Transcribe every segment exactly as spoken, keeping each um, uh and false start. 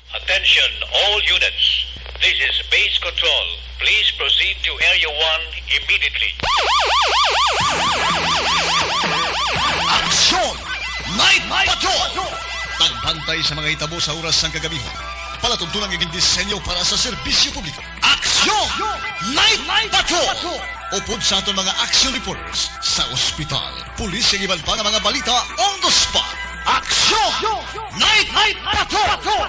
Attention, all units. This is base control. Please proceed to Area one immediately. Aksyon! Night Patrol! Pagbantay sa mga hitabo sa oras sang kagabihan. Palatuntunan nga gindisenyo para sa serbisyo publiko. Aksyon! Night Patrol! Upod sa aton mga action reports sa ospital, pulis, kag iban pa nga mga balita on the spot. Aksyon! Night Patrol!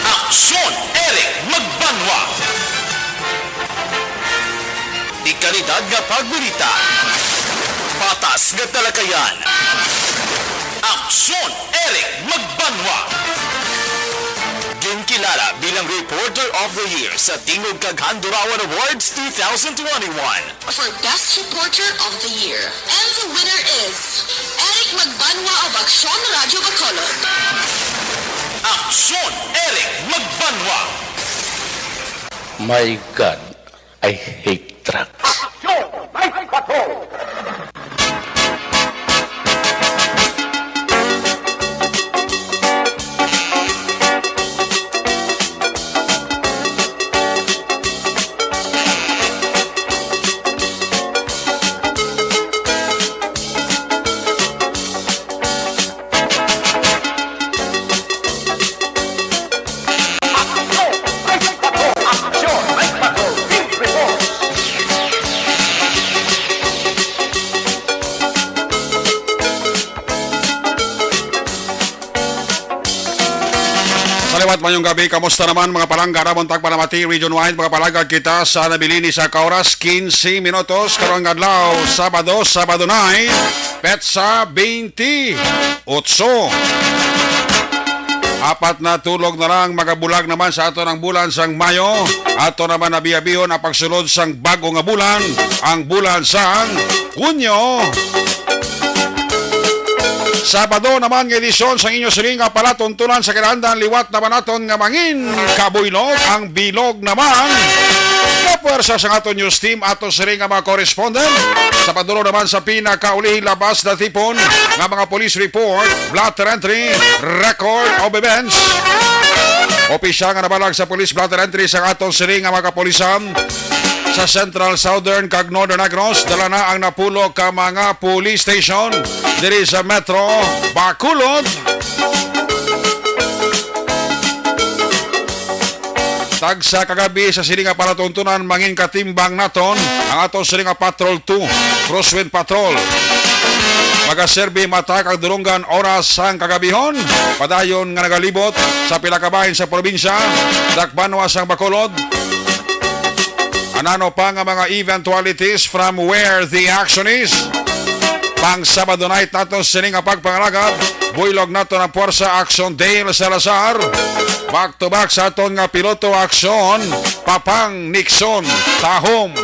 Aksyon, Eric Magbanwa. Di kalidad nga pagbalita. Patas nga talakayan. Aksyon, Eric Magbanwa. Ginkilala bilang Reporter of the Year sa Tingog kag Handurawan Awards two thousand twenty-one. For Best Reporter of the Year. And the winner is Eric Magbanwa of Aksyon Radio Bacolod. Aksyon, Eric Magbanwa. My God, I hate truck. Aksyon! May patrol! Sa liwat, mayong gabi. Kamusta naman, mga palangga? Ramon Tagpalamati, region wide, mga palangga, kita sa nabilin ni sa kaoras, quince minutos. Karong adlaw, Sabado, Sabado night, petsa twenty-eight. Apat na tulog na lang, magabulag naman sa aton ang bulan sang Mayo. Ato naman nabiabihon ang pagsulod sang bago nga bulan, ang bulan sang Hunyo. Sabado naman nga edisyon sang inyo siling nga palatuntunan sa kinahanglan, liwat naman naton nga mangin kabuylog ang bilog naman nga puwersa sang aton news team, ato siling nga mga correspondent. Sa padulong naman sa pinakaulihing labas na tipon nga mga police report, blotter entry, record of events. Opisyal nga nabalag sa police blotter entry sa aton siling nga mga kapulisan sa Central, Southern, kag Northern Negros, dala na ang napulo ka mga police station diri sa Metro Bacolod. Tagsa kagabi sa sini nga palatuntunan, mangin katimbang naton ang ato sini nga Patrol two, Crosswind Patrol. Magaserbi mata kag dulunggan oras sang kagabihon, padayon nga nagalibot sa pila ka bahin sa probinsya, dakbanwa sang Bacolod. Anano pa nga mga eventualities from where the action is? Pang Sabado night nato sini nga pagpangalagad, buylog nato ang puwersa Action Dale Salazar. Back to back sa aton nga piloto Action, Papang Nixon Tahom.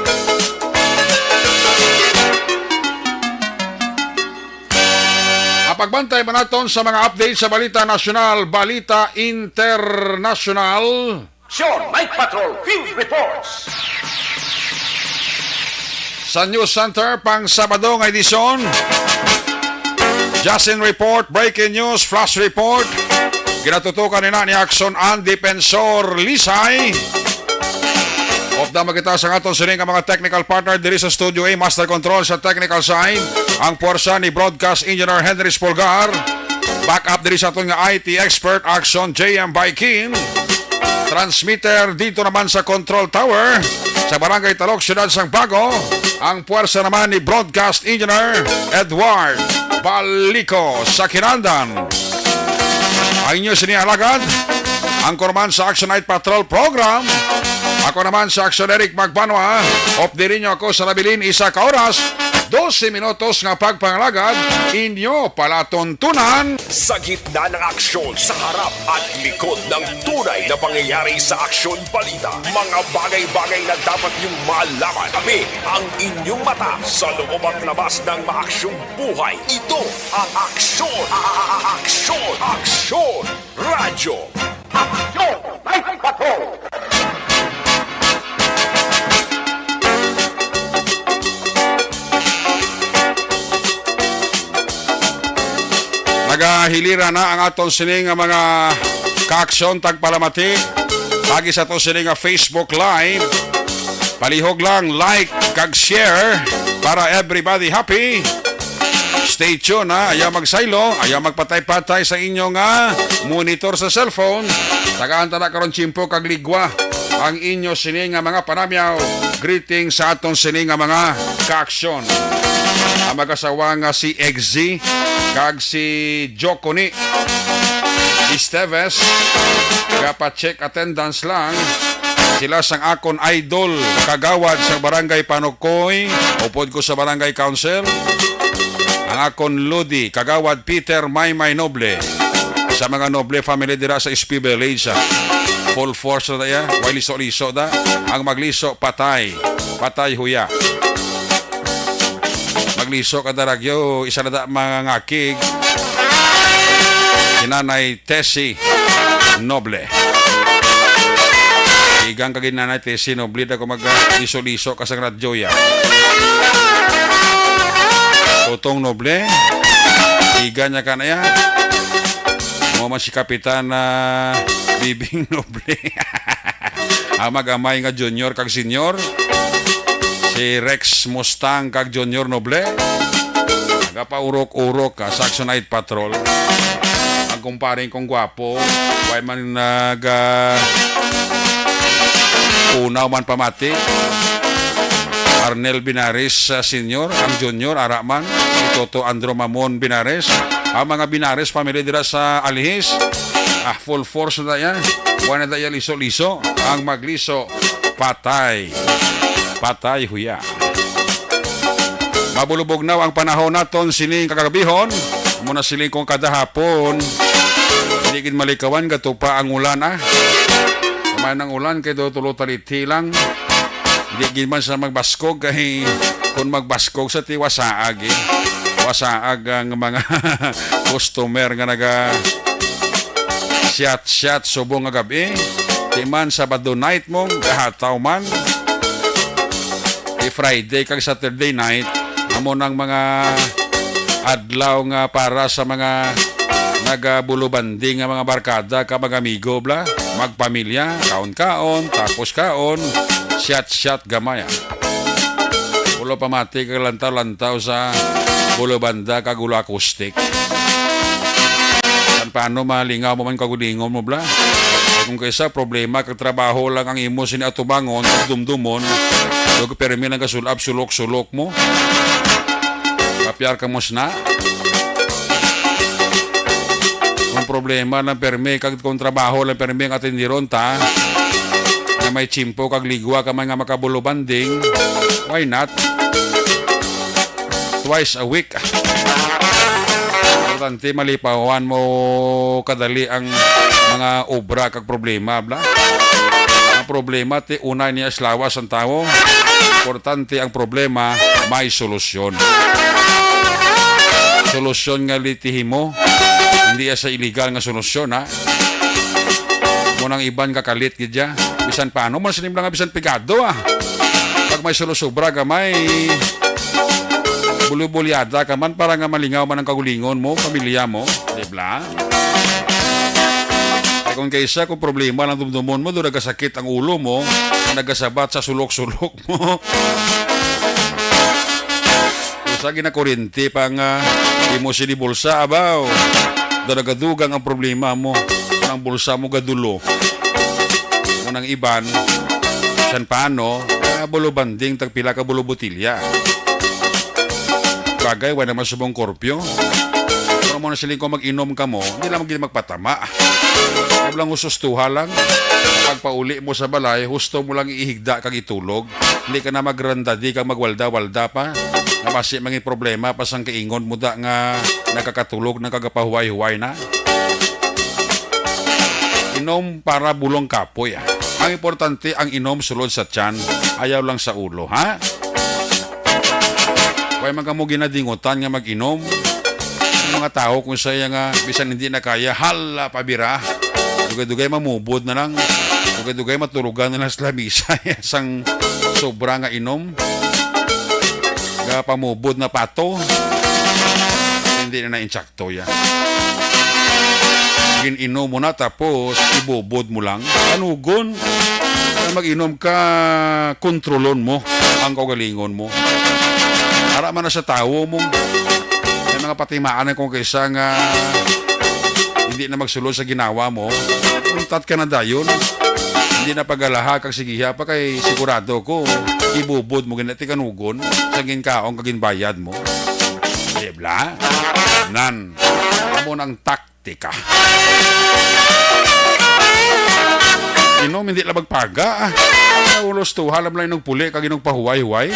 Ang pagbantay man naton sa mga update sa balita nasyonal, balita internasyonal. Sure, Night Patrol Field Reports. Sa News Center, pang Sabado nga edisyon, Justin Report, Breaking News, Flash Report. Ginatutukan nina ni Action An Defensor Lisay. Updam kita sa aton sini nga mga technical partner diri sa Studio A, Master Control sa technical side, ang puwersa ni Broadcast Engineer Henry Spolgar. Back up diri sa aton nga I T expert, Action J M Baikin. Transmitter dito naman sa Control Tower sa Barangay Talok, Siyudad sang Bago, ang puwersa naman ni Broadcast Engineer Edward Balico sa Kinandan. Ang inyo sini alagad, ang korman sa Action Night Patrol Program, Ako naman si Action Eric Magbanwa. Update ninyo ako sa nabilin isa ka oras, dose minutos nga pagpangalagad, inyo palatuntunan. Sa gitna ng aksyon, sa harap at likod ng tunay na pangyayari sa aksyon balita, mga bagay-bagay na dapat niyong malaman. Kami ang inyong mata sa loob at labas ng maaksyong buhay. Ito ang aksyon, a- a- a- aksyon, aksyon, radyo. Aksyon Night Patrol! Nagahilira na ang aton sini nga mga kaaksyon tagpalamati. Pagi sa aton sini nga Facebook Live. Palihog lang, like kag share para everybody happy. Stay tuned, ha. Ayaw magsaylo, ayaw magpatay-patay sa inyo nga monitor sa cellphone. Tagaan ta na karon tiyempo kag ligwa ang inyo sini nga mga panamyaw. Greeting sa aton sini nga mga kaaksyon. Ang mag-asawa nga si Eggsy kag si Jokoni Esteves, gapa-check attendance lang. Sila sang akon idol, kagawad sa Barangay Panukoy, upod ko sa Barangay Council. Ang akon lodi, kagawad Peter Maymay Noble. Sa mga Noble family dira sa S P Village, ah. Full force na iya. Way liso-liso da. Ang magliso, patay. Patay huya. Magliso ka daragyo, isa na da mga ngakig. Si Nanay Tessie Noble. Igang ka gid, Nanay Tessie Noble, da ko mag, ah, liso-liso ka sang radyo ya. Totong Noble, iga niya ka na ya. Mo man si Kapitan, ah, Bibing Noble. Ang mag-amay nga junior kag senior, si Rex Mustang kag Junior Noble. Nagapaurok-urok ka sa Action Night Patrol. Ang kumparing kong gwapo, way man nag, ah, punaw man pamati. Arnel Binares, ah, Senior, ang Junior, ara man, si Toto Andro Mamon Binares, ang mga Binares family dira sa Alihis. Ah, full force na daya. Wala na daya liso-liso. Ang magliso, patay. Patay, huya. Mabulubog na ang panahon naton sining kagabihon. Muna siling kong kada hapon, di gid malikawan, gatupa ang ulan, ah. Kamay ng ulan kay do tulo taliti lang. Di gid man sa magbaskog kay kung magbaskog sa tiwasaag, eh. Wasaag ang mga customer nga naga shot-shot subong nga gab-i. Di man Sabado night mo, gahataw man. Di Friday kag Saturday night, amo nang mga adlaw nga para sa mga nagabulubanding nga mga barkada ka mag-amigo, bla, magpamilya, kaon-kaon, tapos kaon, shot-shot gamay, ah. Ulo pamati kag lantaw-lantaw sa bulubanda kag ulo akustik. San paano malingaw mo man kagulingon mo, bla? Kung kaysa problema kag trabaho lang ang imo sini atubangon kag dumdumon, kag permi lang kasulap sulok-sulok mo. Kapyar ka mo sina. Kung problema lang permi kag kung trabaho lang permi ang atindiron ta, nga may tiyempo kag ligwa ka man nga makabulubanding, why not? Twice a week. Importante malipawan mo kadali ang mga obra kag problema, bla. Ang problema ti unay niya sa lawas ang tawo. Importante ang problema, may solusyon. Solusyon nga litihi mo, hindi sa illegal nga solusyon, ha. Mo nang iban kakalit gid ya. Bisan paano man sining mga bisan pigado, ah. Pag may sulusubra gamay, bulubulyada ka man para nga malingaw man ang kagulingon mo, pamilya mo, di ba? Kay kung kaysa kung problema lang dumdumon mo, do nagasakit ang ulo mo, nagasabat sa sulok-sulok mo. Sa ginakuryente pa nga imo sini bulsa, abaw. Do nagadugang ang problema mo, ang bulsa mo gadulo. Mo nang iban, san paano, ah, bulo banding tagpila ka bulo botilya. Bagay, wala naman subong korpyo. Pero mo na siling ko, mag-inom ka mo, hindi lang gid magpatama. Kaya lang husustuha lang. Pagpauli mo sa balay, husto mo lang ihigda kag itulog. Hindi ka na magrandadi kag magwalda-walda pa. Nga basi mangin problema pa sang kaingon mo da nga nakakatulog na kagapahuway-huway na. Inom para bulong kapoy, ah. Ang importante, ang inom sulod sa tiyan, ayaw lang sa ulo, ha? Way man kamo ginadingutan nga mag-inom. Ang mga tawo kung sa iya nga bisan hindi na kaya, hala, pabira. Dugay-dugay mamubod na lang. Dugay-dugay matulogan na lang sa lamisa sang sobra nga inom. Nga pamubod na pato. Hindi na na-insak to ya. Gin-inom mo na tapos ibubod mo lang. Anugon. Kaya mag-inom ka, kontrolon mo ang kaugalingon mo. Ara man na sa tawo mo. May mga patimaan kung kaysa nga hindi na magsulod sa ginawa mo. Untat ka na dayon. Hindi na pagalaha kag sigiha pa kay sigurado ko ibubod mo gina ti kanugon sa ginkaon kag ginbayad mo. Di bla? Nan. Amo nang taktika. Inom, hindi lang magpaga. Ulos tuha lang lang inog puli kag inog pahuway-huway.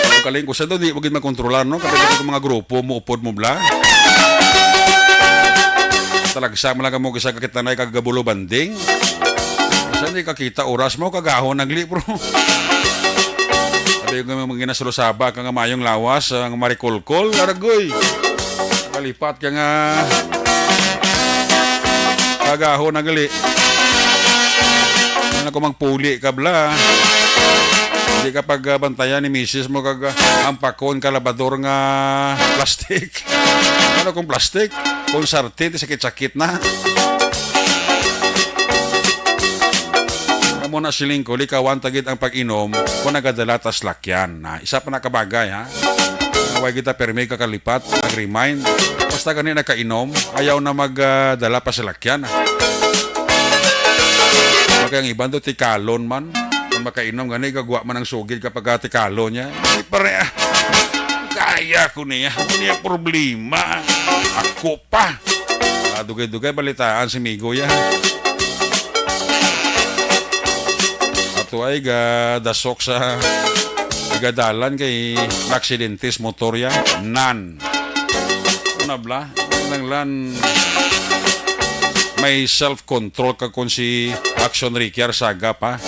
Ang kaling ko sa do, di mo gid makontrolar, no? Kapag mga grupo mo, upod mo, bla. Talagsa mo lang mo kisa kakitanay kag gabulo banding. Sa di kakita oras mo, kagahon nagli, bro. Sabi ko nga, mga ginasulusaba ka nga mayong lawas, ang marikulkol, karagoy. Kalipat ka nga, kagahon na gali. Ano ko magpuli ka, bla? Hindi ka pagbantayan ni misis mo kag, ah, ang pakon kalabador nga plastic. Ano kung plastic? Kung sartin, sakit-sakit na. Amo na siling ko, likawan ta gid ang pag-inom kung nagadala ta sa lakyan. Na, isa pa na kabagay, ha? Nga way kita permi kakalipat, nag-remind. Basta gani nakainom, ayaw na mag, ah, dala pa sa lakyan, ha? Kaya ang iban do, tikalon man. Kung makainom gani, gagwa man ang sugid kapag, ah, tikalon niya. Di pare, ah. Kaya ko niya. Ano niya problema? Ako pa. Ah, dugay-dugay balitaan si Migo ya. Ato ay gadasok sa gadalan kay naaksidente sa motor ya. Nan. Una bla, nang lan may self-control ka kung si Action Ricky Arsaga pa.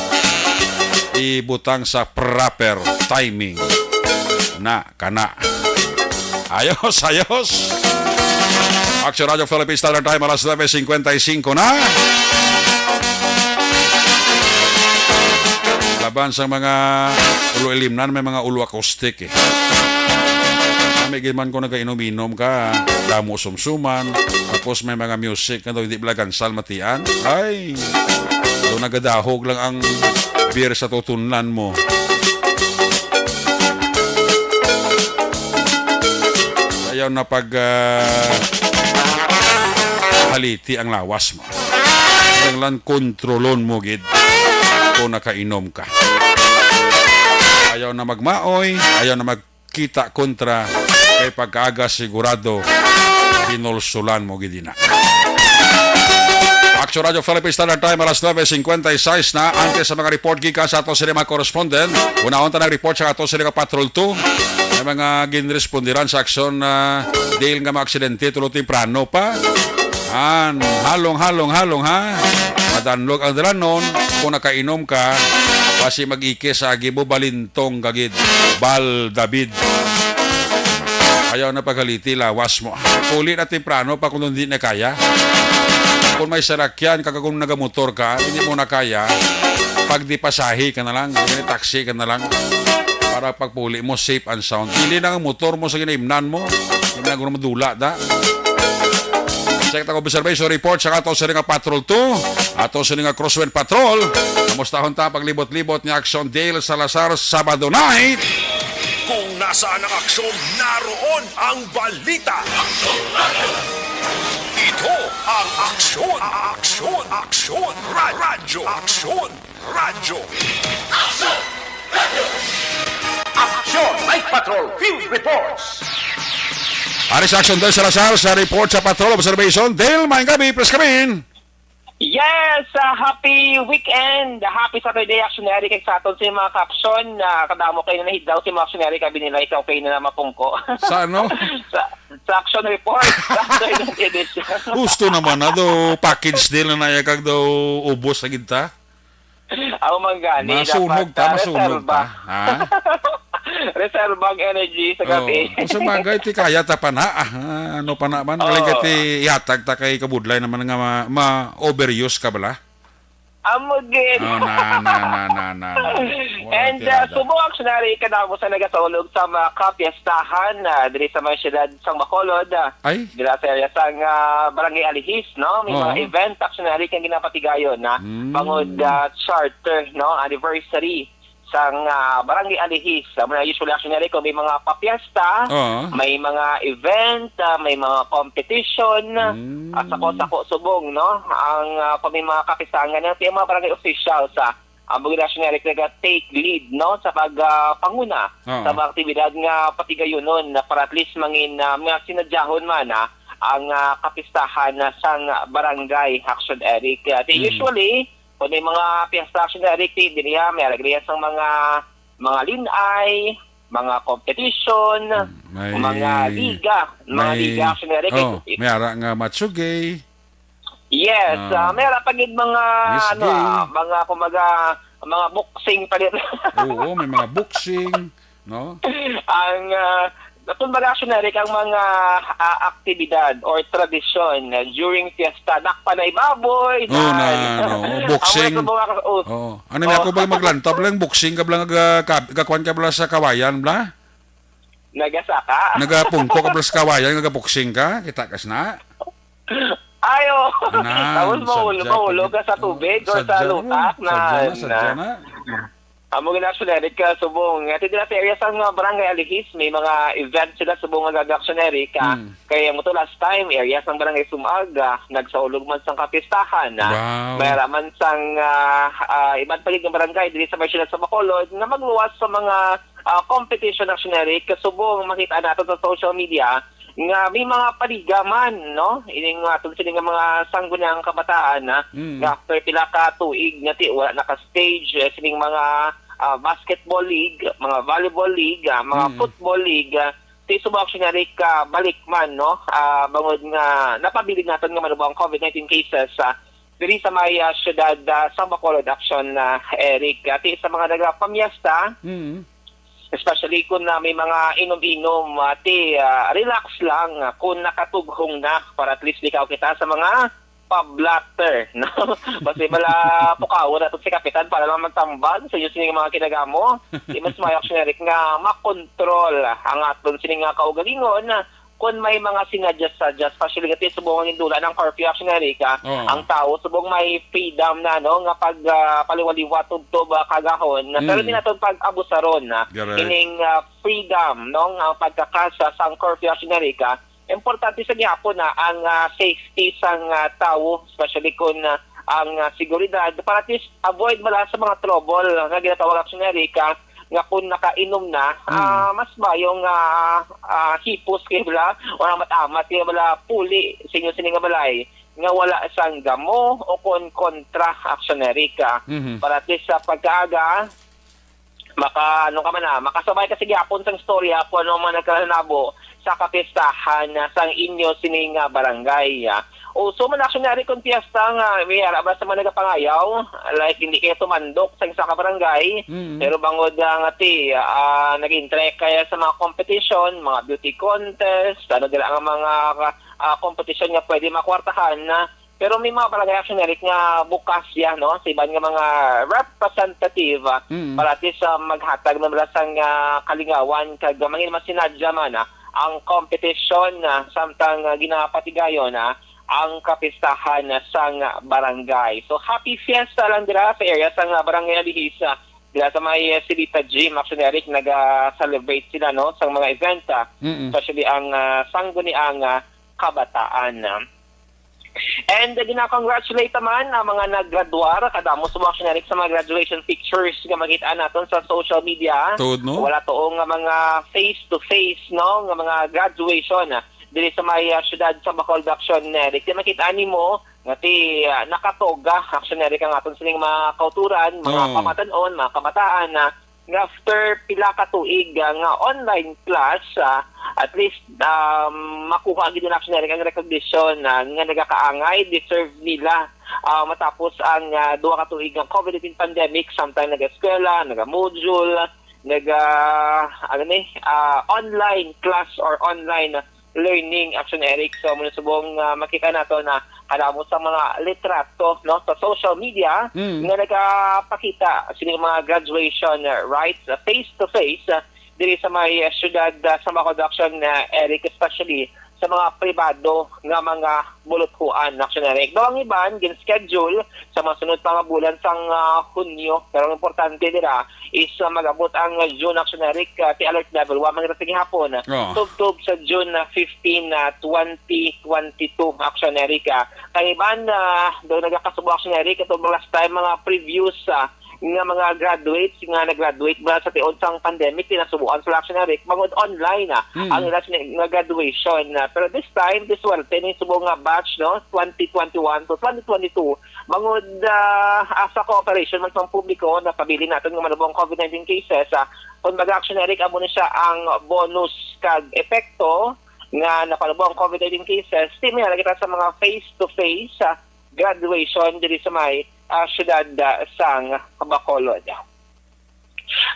Ibutang sa proper timing. Na. Kana. Ayos, ayos. Action Radio Philippines Standard Time, alas nuebe cincuenta y cinco na. Laban sa mga ulo ilimnan, may mga ulo acoustic eh. Kami gid man kung nagainom-inom ka, damo sumsuman, tapos may mga music nga daw hindi bala gansal matian. Ay, daw nagadahog lang ang beer sa tutunlan mo. Ayaw na pag, ah, haliti ang lawas mo. Kinahanglan kontrolon mo gid kung nakainom ka. Ayaw na magmaoy, ayaw na magkita kontra, kay pagkaaga sigurado hinulsulan mo gid ina. Action Radio Philippines Standard Time, alas nuebe cincuenta y seis na. Antes sa mga report gikan sa ato sini mga correspondent, unahon ta nag-report sa ato sini ka Patrol two. May mga ginrespondiran sa aksyon na dahil nga mga aksidente tulo temprano pa. An, halong, halong, halong, ha? Madanlog ang dalanon. Kung nakainom ka, basi mag-ikis sa agi mo, balintong kagid. Bal David. Ayaw na paghaliti, lawas mo. Uli na temprano pa kung hindi na kaya. Kung may sarakyan, kag kung nagamotor ka, hindi mo na kaya, pagdipasahe ka na lang, taxi ka na lang. Para pagpuli mo, safe and sound. Dili na ang motor mo sa ginaimnan mo. Hindi na guro madula, da. Check ta ko observation report sa ato sa nga Patrol two, ato sa nga Crosswind Patrol. Kamustahon ta paglibot-libot ni Action Dale Salazar Sabado night. Kung nasaan ang aksyon, naroon ang balita. Ito ang Aksyon, Aksyon, Aksyon, Ra-, Radyo, Aksyon, Radyo. Action Night Patrol Field Reports. Ari sa Action Dale Salazar sa report sa Patrol Observation. Dale, maayong gabi, please come in. Yes, ah, happy weekend. Happy Saturday, Action Eric, kay sa aton sa mga caption. Ah, kadamo kayo na nahidaw si mga Action Eric, abi nila, ikaw kayo na mapungko. Sa ano? Sa, sa Action Report, sa Action Edition. Gusto naman na do, package deal na nayagag daw ubos sa ginta. Aw, man gani, Masunog dapat, ta, ah, masunog reserba. Ta. Ha? Reserba ang energy sa Oh, gabi. Kung sa bagay, ti kaya ta pa na. Ah, ano pa naman? Galing ka Oo. Ti ihatag ta kay kabudlay naman nga ma-, ma-overuse ka bala. Amo gid. Oh, na, na, na, na, na, na. Wala And, uh, tirada. Subo, actually, kadamo sa nagasaulog sa mga kapiestahan, uh, diri sa mga syudad sang Bacolod, uh, Ay? Dira sa area sang, uh, Barangay Alihis, no? May mga Oo. Event, actually, kang ginapatigayon na Mm. bangod, uh, charter, no? Anniversary sang, ah, Barangay Alihis. Amo na usually, actually, kung may mga papiesta, Oo. may mga event, ah, may mga competition, Mm. at sako-sako subong, no? Ang, ah, kung may mga kapistangan, ang mga barangay officials, ah, ang mga national naga-take lead, no, sa pag, ah, panguna Oo. sa mga aktibidad nga patigayunon na para at least mangin, ah, mga sinadyahon man, ah, ang, ah, kapistahan na sang barangay, Action Eric. Ah, di Mm. usually, kung may mga piyesta, actually, Eric, di, diri, ah, may alegria sang mga, mga linay, mga competition, May mga liga, mga may liga, actually, Eric, Oh, it- may ara nga macho gay. Yes, Ah. ah, may ara pa gid mga, Miss ano, Gay. Ah, mga, kumbaga, mga boxing pa gid. Oo, may mga boxing, no? Ang, ah, kumbaga, actually, Eric, ang mga, ah, aktibidad or tradisyon, ah, during fiesta, dakpan na ibaboy, Oh, na, na, ano, ang boxing. Mga sa mga, oh, Oo. Ano, may Oh. ako ba maglantaw, bala, boxing ka, bala, ga-, ka-, gakuan ka, bala, sa kawayan, bala? Nagasaka? Nagapungko ka, bala, sa kawayan, nagaboxing ka? Kita ka na? Ay, oh. Na, Tapos mahulog, sadya mahulog pag-, ka sa tubig oh, or sa sadya na, lutak na, sadya na, sadya na. na. Amo gid na, actually, Eric, ah, subong. Ati dira sa area sang, ah, Barangay Alihis, may mga event sila subong nga gag-, actually, Eric, ah. Mm. Kaya mo to last time, area sang Barangay Sumag, ah, nagsaulog man sang kapistahan, ah. Wow. May raman sang, ah, ah, iban pa gid nga barangay diri sa may siyudad sa Bacolod nga magluwas sa mga, ah, competition, actually, Eric. Subong makita nato sa social media, nga may mga paliga man, no? Ining, ah, tungod sini nga mga sangguniang kabataan, ah, Mm. nga after pila ka tuig nga ti wala naka-stage, eh, sining mga, ah, basketball league, mga volleyball league, ah, mga Mm. football league, ah, ti subok siya nga rin ka balik man, no? Ah, bangod nga napabilin naton nga manubo ang covid nineteen cases, ah, diri sa may, ah, syudad, ah, sa Bacolod, Action, ah, Eric. Ati sa mga nagapamiyesta, Mm. especially kung na may mga inom-inom, ah, ti, ah, relax lang, ah, kung nakatughong na para at least likaw kita sa mga pablatter, no? Basta bala pukawon nato si Kapitan para lang magtambag sa inyo sining mga kinagamo. Di mas may action, Eric, nga makontrol ang aton sining nga kaugalingon, ah, kung may mga sinadya-sadya, especially nga subong ang indula ng curfew, action, Eric, ah, Oo. ang tao subong may freedom na, no, nga pag, ah, paliwaliwa, tubtob, ah, kagahon. Pero Mm. di naton pag-abusaron, ah, Correct. ining, ah, freedom, no, nga pagkakasa sang curfew, action, Eric, ah, importante sa gihapon na ang, ah, safety sang, ah, tawo, especially kung, ah, ang, ah, seguridad, para at least avoid bala sa mga trouble nga ginatawag, action, Eric, ah, nga kung nakainom na, Mm. ah, mas mayo nga, ah, hipos kayo bala o ang matamat kayo bala puli sa inyo sini nga balay nga wala sang gamo o kon kontra, action, Eric, ah. Mhm. Para at least sa pagkaaga, maka, ano ka man, ah, makasabay ka sa gihapon sang istorya kung ano man nagkahanabo sa kapistahan, ah, sang inyo sini nga barangay, ah. Uso man, action, Eric, kung piyesta nga may ara ba sa mga nagapangayaw, like, hindi kayo tumandok sa isa ka barangay, Mm. pero bangod, ah, nga ti, ah, nag-intry kaya sa mga competition, mga beauty contest, ano, dila nga mga, ah, competition nga pwede makwartahan, ah, pero may mga barangay, action, Eric, nga bukas ya, no, sa iban nga mga representative, ah, Mm. para at least, ah, maghatag ng malasang, ah, kalingawan kag mangin masinadya man, ah, ang competition, ah, samtang, ah, ginapatigayon, ah, ang kapistahan, ah, sang barangay. So, happy fiesta lang dira sa area sang, ah, Barangay Alihis, ah, dira sa may, ah, Silita Gym. Actually, Eric, naga-celebrate sila, no, sa mga event, ah, Mm-mm. especially ang, ah, sangguniang, ah, kabataan, ah. And, uh, gina-congratulate naman ang mga naggraduar. Kadamo sa mga generic sa mga graduation pictures nga makita naton sa social media. Tuod, no? Wala to nga mga face-to-face, no? Nga mga graduation, ah, diri sa may, ah, siyudad sa Bacolod, Action Eric. Di makita nimo nga ti, ah, nakatoga, Action Eric, ang aton sining mga kauturan, mga Oo. pamatan-on, mga kabataan na nga after pila ka tuig, ah, nga online class, ah, at least, um, makuha gid na, Action Eric, ang recognition, ah, nga nagakaangay, deserve nila, ah, matapos ang, ah, duha ka tuig nga COVID nineteen pandemic, samtang nag-eskwela, naga-module, naga, ano ni, ah, online class or online learning, Action Eric. So, muna subong, ah, makita nato na kadamo sa mga litrato, no, sa social media Mm. nga nagapakita sini mga graduation, ah, rites, ah, face to face, ah, diri sa may, ah, syudad, ah, sa Bacolod, Action, ah, Eric, especially sa mga pribado nga mga buluthuan, Action Eric. Daw ang iban gin-schedule sa mga sunod pa nga bulan sang, ah, Hunyo, pero ang importante dira is, ah, mag-abot ang June, Action Eric, ah, ti alert level one man gid sa gihapon. Oh. Tubtob sa June, ah, fifteen, ah, twenty twenty-two, Action Eric, ah. Kay iban, ah, daw nagakasubo, Action Eric, ito mga last time, mga previous, ah, nga mga graduates nga nag-graduate ba sa tiod sang pandemic, pinasubuan sila, Action Eric, bangod online, ah, Mm. ang ila sini nga graduation, ah. Pero this time, this swerte ni subong nga batch, no, twenty twenty-one to twenty twenty-two, bangod, ah, asa cooperation man sa publiko, napabilin naton nga malabo ang COVID nineteen cases, ah, kumbaga, Action Eric, amo ni siya ang bonus kag epekto nga napanubo ang COVID nineteen cases, ti may kita sa mga face-to-face, ah, graduation diri sa may, ah, siyudad, ah, sang Bacolod.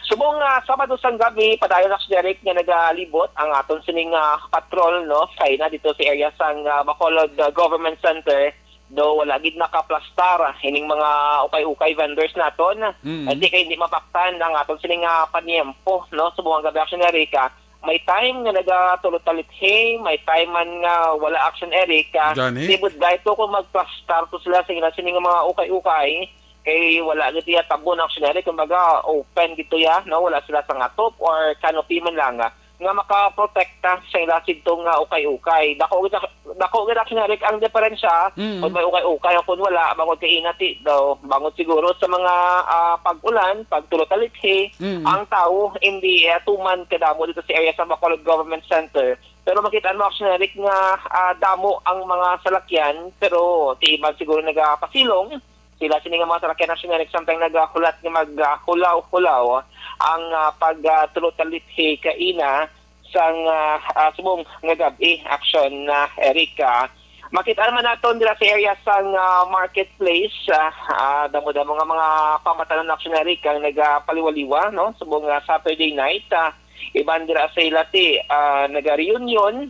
Subong, ah, Sabado sang gabi, padayon, Action Eric, nga nagalibot ang aton sining, ah, patrol, no, sa ina dito sa area sang, ah, Bacolod, ah, Government Center. Do wala gid nakaplastar, ah, ining mga ukay-ukay vendors naton. Mm. Hindi kay hindi mapaktan ang aton sining, ah, paniempo, no? Subong ang gabi, Action Eric, ah, may time nga nagatulo talithi, may time man nga wala, Action Eric, ah, Gani? Di budlay to kung magplastar to sila sa ila sining mga ukay-ukay, kay wala gid iya tabon, Action Eric, kumbaga open gid to ya, no? Wala sila sa ngatop or canopy man lang, ah, nga makaprotekta sa ila sidto nga ukay-ukay. Dako gid, dako gid, Action Eric, ang diferensya Mm. kung may ukay-ukay o kung wala, bangod kay inati daw, bangod siguro sa mga, ah, pag-ulan, pagtulo talithi, Mm. ang tawo hindi, ah, tuman kadamo dito sa area sa Bacolod Government Center. Pero makita mo, Action Eric, nga, ah, damo ang mga salakyan, pero ti iban siguro nagapasilong sila sini nga mga salakyan, Action Eric, samtang nagahulat nga maghulaw-hulaw ang, ah, pag, ah, tulo talithi kaina sang, ah, ah, subong nga gab-i, Action, ah, Eric, ah. Makita naman naton dira sa area sang, ah, marketplace, ah, ah, damo-damo nga mga pamatanan, Action Eric, ang nagapaliwaliwa, no? Subong nga Saturday night, ah, iban dira sa ila ti, ah, naga-reunion,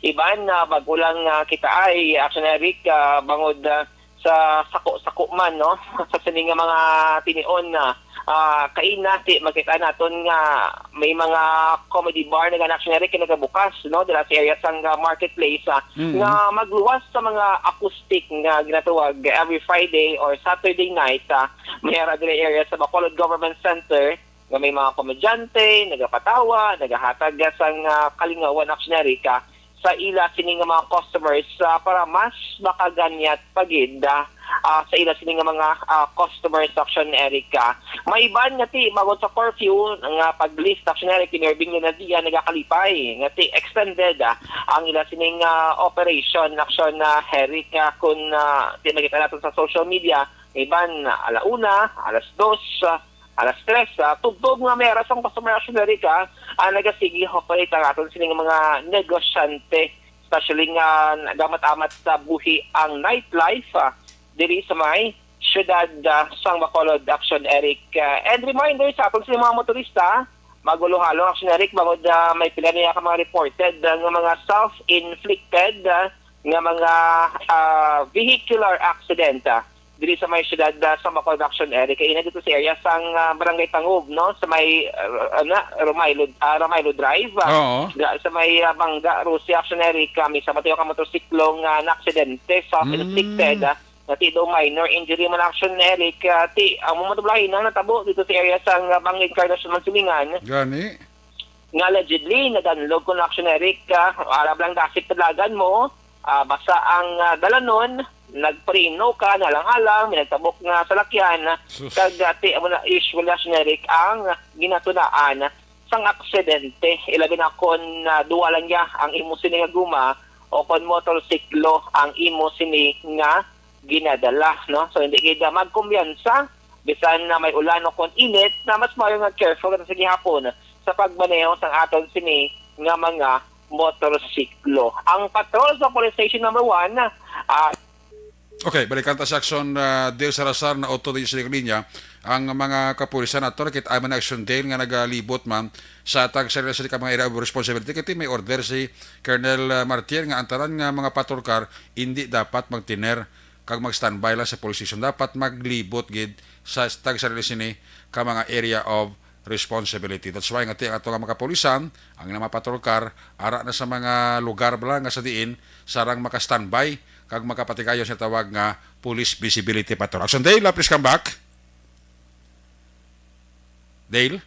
iban, ah, bag-o lang, ah, kita ay, Action Eric, ah, bangod, ah, sa sako-sako man, no? Sa sini nga mga tinion na, ah, kaina, ti makita naton nga may mga comedy bar na gana, Action Eric, nga nagabukas, no, dira sa area sang, ah, marketplace, ah, Mm. nga magluwas sa mga acoustic nga ginatawag every Friday or Saturday night, ah, may ara diri area sa Bacolod Government Center, nga may mga komedyante, nagapatawa, nagahatag sang, ah, kalingawan, Action Eric, ah, sa ila sini nga mga customers, ah, para mas makaganyat pa gid, ah, ah, sa ila sini nga mga, ah, customers, Action Eric, ah. May iban nga ti, bangod sa curfew nga pag-lift, Action Eric, ni Mayor Bing Lunadian nagakalipay nga ti extended, ah, ang ila sining, ah, operation, Action, ah, Eric, ah, kun, ah, ti makita naton sa social media, may iban, ah, ala una, alas dos, ah, alas tres, ah, tubtob nga may ara sang customer, Action Eric, ah, ang nagasigi operate ang aton sining mga negosyante, especially nga nagamat-amat sa buhi ang nightlife, ah, diri sa may siyudad, ah, sang Bacolod, Action Eric. Ah, and reminder sa aton sa mga motorista, magulo-halo, Action Eric, bangod, ah, may pila niya ka mga reported, ah, nga mga self-inflicted, ah, nga mga, ah, vehicular accident, ah, diri sa may siyudad, ah, sa Bacolod, Action Eric. Kaina dito sa area sang, ah, Barangay Tangub, no? Sa may, ah, ano, Romailo, ah, Romailo Drive, ah, Oo. Ga-, sa may, ah, Bangga, Rosie, Action Eric, ah, may isa matuyok ang motorsiklo nga naaksidente, self-inflicted, Mm. ah, nga ti daw minor injury man, Action Eric, ah, ti, ang mga tublahin ang natabo dito sa area sang, ah, Bangga Encarnacion, Mansilingan. Gani? Nga allegedly, nadanlog ko na, Action Eric, ah, arab lang dasig kadlagan mo, ah, basta ang, ah, dalanon, nagpreno ka, nalang-alang, may nagtabok nga salakyan, Sus. Kag, ah, ti, amo na, usual, Action Eric, ang ginatunaan sang aksidente, ilabi na kon, ah, duwa lang niya ang imo sini nga guma o kon motorsiklo ang imo sini nga ginadala, no? So, hindi gid magkumbiyansa, bisan na may ulan o kon init, na mas maayo nga careful ka sa gihapon sa pagmaneho sang aton sini nga mga motorsiklo. Ang patrol sa Police Station Number One, ah, Okay, balikan ta si Action, ah, Dale Salazar na auto dito sa linya. Ang mga kapulisan nato, nakita man Action Dale nga nagalibot man sa tag sa sa mga area of responsibility. Kaya may order si Colonel, ah, Martir nga ang tanan nga mga patrol car hindi dapat magtiner kag mag-standby lang sa police station. Dapat maglibot gid sa tag sa sini ka mga area of responsibility. That's why nga ti ang ato nga mga kapulisan, ang mga patrol car, ara na sa mga lugar bala nga sa diin sarang maka-standby kag makapatigayon sa tawag nga police visibility patrol. Action Dale, please come back. Dale?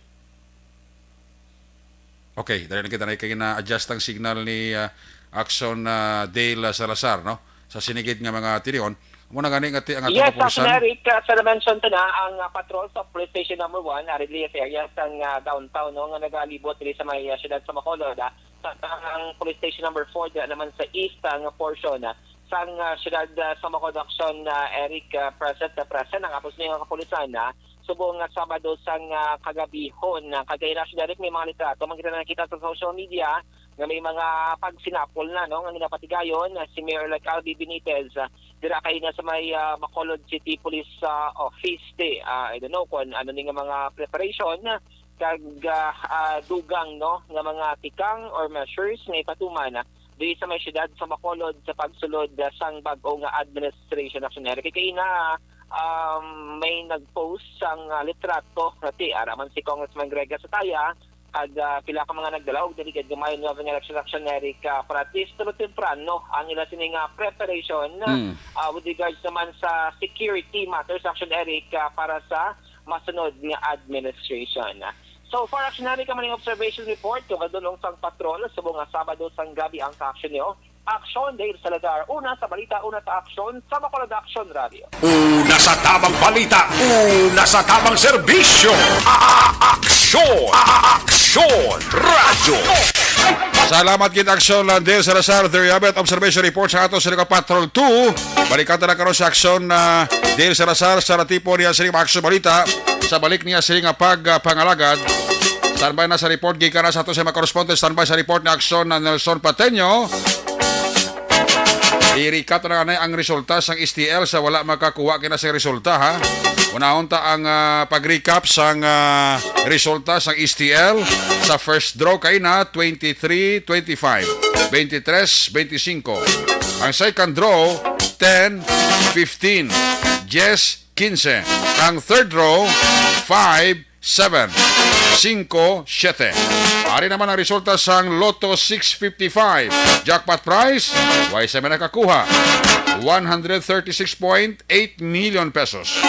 Okay, dali na kita na kay na-adjust ang signal ni, ah, Action, ah, Dale, ah, Salazar, no? Sa sinigid nga mga tinion, mo na gani nga ti ang ato Yes, kapulisan. Action Eric, ah, sa na-mention to na ang, ah, patrol sa Police Station Number One, ari diri sa area sang, ah, downtown, no, nga nagalibot diri sa may, ah, siyudad sa Bacolod, ah. Sa, ang Police Station Number Four, dira naman sa east, ah, nga portion, ah, sang, ah, siyudad, ah, sa Bacolod Action, ah, Eric, ah, present na present ang ato sa mga kapulisan, ah, subong nga Sabado sang, ah, kagabihon, ah, kag kay Eric may mga litrato man kita nakita sa social media nga may mga pagsinapol na, no, nga ginapatigayon, ah, si Mayor-elect Albee Benitez, ah, dira kay na sa may, ah, Bacolod City Police, ah, Office, di, ah, I don't know kung ano ni nga mga preparation, kag, ah, ah, dugang, no, nga mga tikang or measures nga ipatuman, ah, diri sa may siyudad sa Bacolod sa pagsulod, ah, sang bag-o nga administration, Action Eric. Kay kaina, um, may nag-post sang, ah, litrato nga ti, ara man si Congressman Greg Gasataya, kag, ah, pila ka mga nagdala og delegate gamay nga mga election, Action Eric, ah, para at least tulo temprano ang ila sini nga preparation, Mm. ah, with regards naman sa security matters, Action Eric, ah, para sa masunod nga administration. So far, Action Eric, ang maning observation report, kabadulong sang patrol, subong nga Sabado sang gabi ang ka-action niyo. Action, Dale Salazar. Una sa balita, una sa aksyon, sa Bacolod Action Radio. Una sa tamang balita, una sa tamang serbisyo. A-, a-, aksyon, a-, aksyon, radyo. Salamat gid, Action, uh, Dale Salazar. There you have it. Observation report sa ato sa Liga Patrol two. Balikan ta na karon sa Action, uh, Dale Salazar sa natipon niya sa Action Balita. Sa balik niya sa nga pag, uh, pangalagad. Standby na sa report gikan na sa ato sa mga correspondent. Standby sa report ni Action na Nelson Pateño. I-recap na nga ang resulta sang S T L sa wala makakuha kina sa resulta, ha. Unahon ta ang, ah, pag-recap sang, ah, resulta sang S T L sa first draw kay na twenty-three twenty-five, twenty-tres twenty-cinco. Ang second draw, ten fifteen, diyes quince. Ang third draw, five seven, singko, siyete. Ari naman ang resulta sang Lotto six fifty-five. Jackpot prize, way sa may nakakuha, one hundred thirty-six point eight million pesos.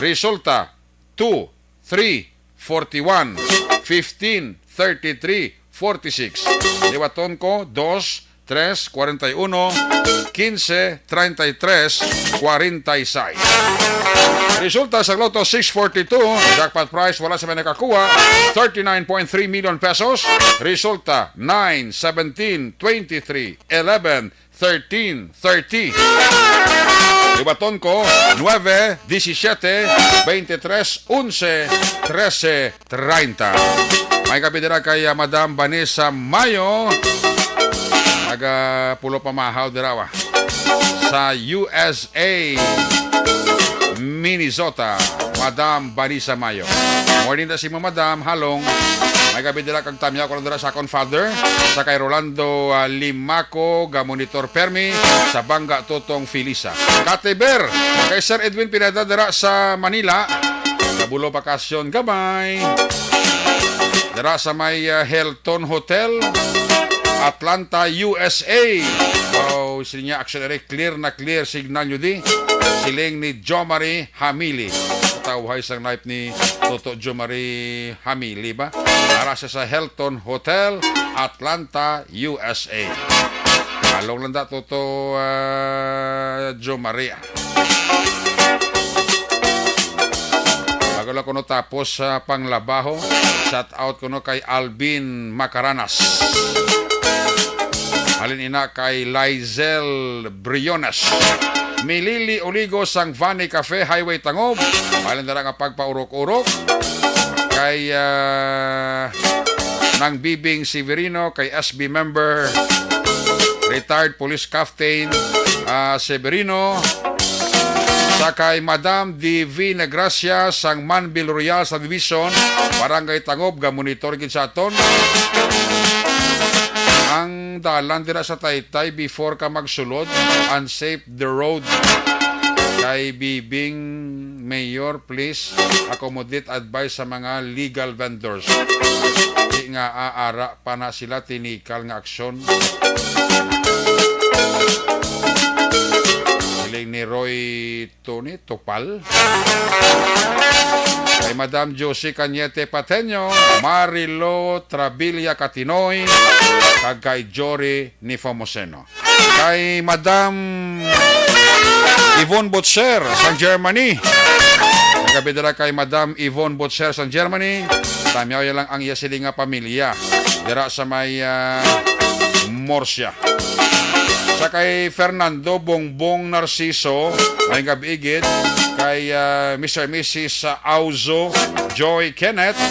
Resulta, two, three, forty-one, fifteen, thirty-three, forty-six. Liwaton ko, dos, tres, kwarenta y uno, quince, treinta y tres, cuarenta y seis. Resulta sa Lotto six forty-two, jackpot prize wala sa may nakakuha, thirty-nine point three million pesos. Resulta, nine, seventeen, twenty-three, eleven, thirteen, thirty. Liwaton ko, nueve, disisiete, veintitrés, onse, trese, treinta. May gabi dira kay, ah, Madam Vanessa Mayo. Naga pulo pamahaw dira, wa. Sa U S A, Minnesota, Madam Vanessa Mayo. Morning na si mo, Madam. Halong. May gabi dira kag tamyaw ko lang dira sa akon father, sa kay Rolando, ah, Limaco, ga monitor permi, sa Bangga Tutong Felisa. Katiber, kay Sir Edwin Pineda dira sa Manila. Nabulo bakasyon gamay. Dira sa may, ah, Hilton Hotel, Atlanta, U S A. Wow, siling niya, Action Eric, clear na clear signal nyo di. Siling ni Jomari Hamili. Tawhay sang life ni Toto Jomari Hamili ba? Ara siya sa Hilton Hotel, Atlanta, U S A. Halong lang da, Toto, ah, Jomari. Wala kuno tapos sa panglabaho. Shout out kuno kay Alvin Macaranas. Halin ina kay Lizel Briones. Milili Oligo sang Vani Cafe, Highway Tangob. Halin dira nga pagpaurok-urok. Kay, ah, Nang Bibing Severino, kay S B member, retired police captain, ah, Severino, sa kay Madam Divina Gracia sang Manville Royal Subdivision, Barangay Tangob, ga-monitor gid sa aton. Ang dalan dira sa Taytay before ka magsulod, unsafe the road. Kay Bibing Mayor, please accommodate advice sa mga legal vendors. Di nga aara pa na sila tinikal nga aksyon. Siling ni Roy Tony Tupal. Kay Madam Josie Cañete Pateño, Marilo Trabilia Catinoy, kag kay Jory Nepomuceno. Kay Madam Yvonne Butcher sang Germany. Nagabi dira kay Madam Yvonne Butcher sang Germany. Tamyaw lang ang iya sini nga pamilya dira sa may, ah, Murcia. Sa kay Fernando Bongbong Narciso, may gab-i gid kay, ah, Mister Missus Auzo Joy Kenneth.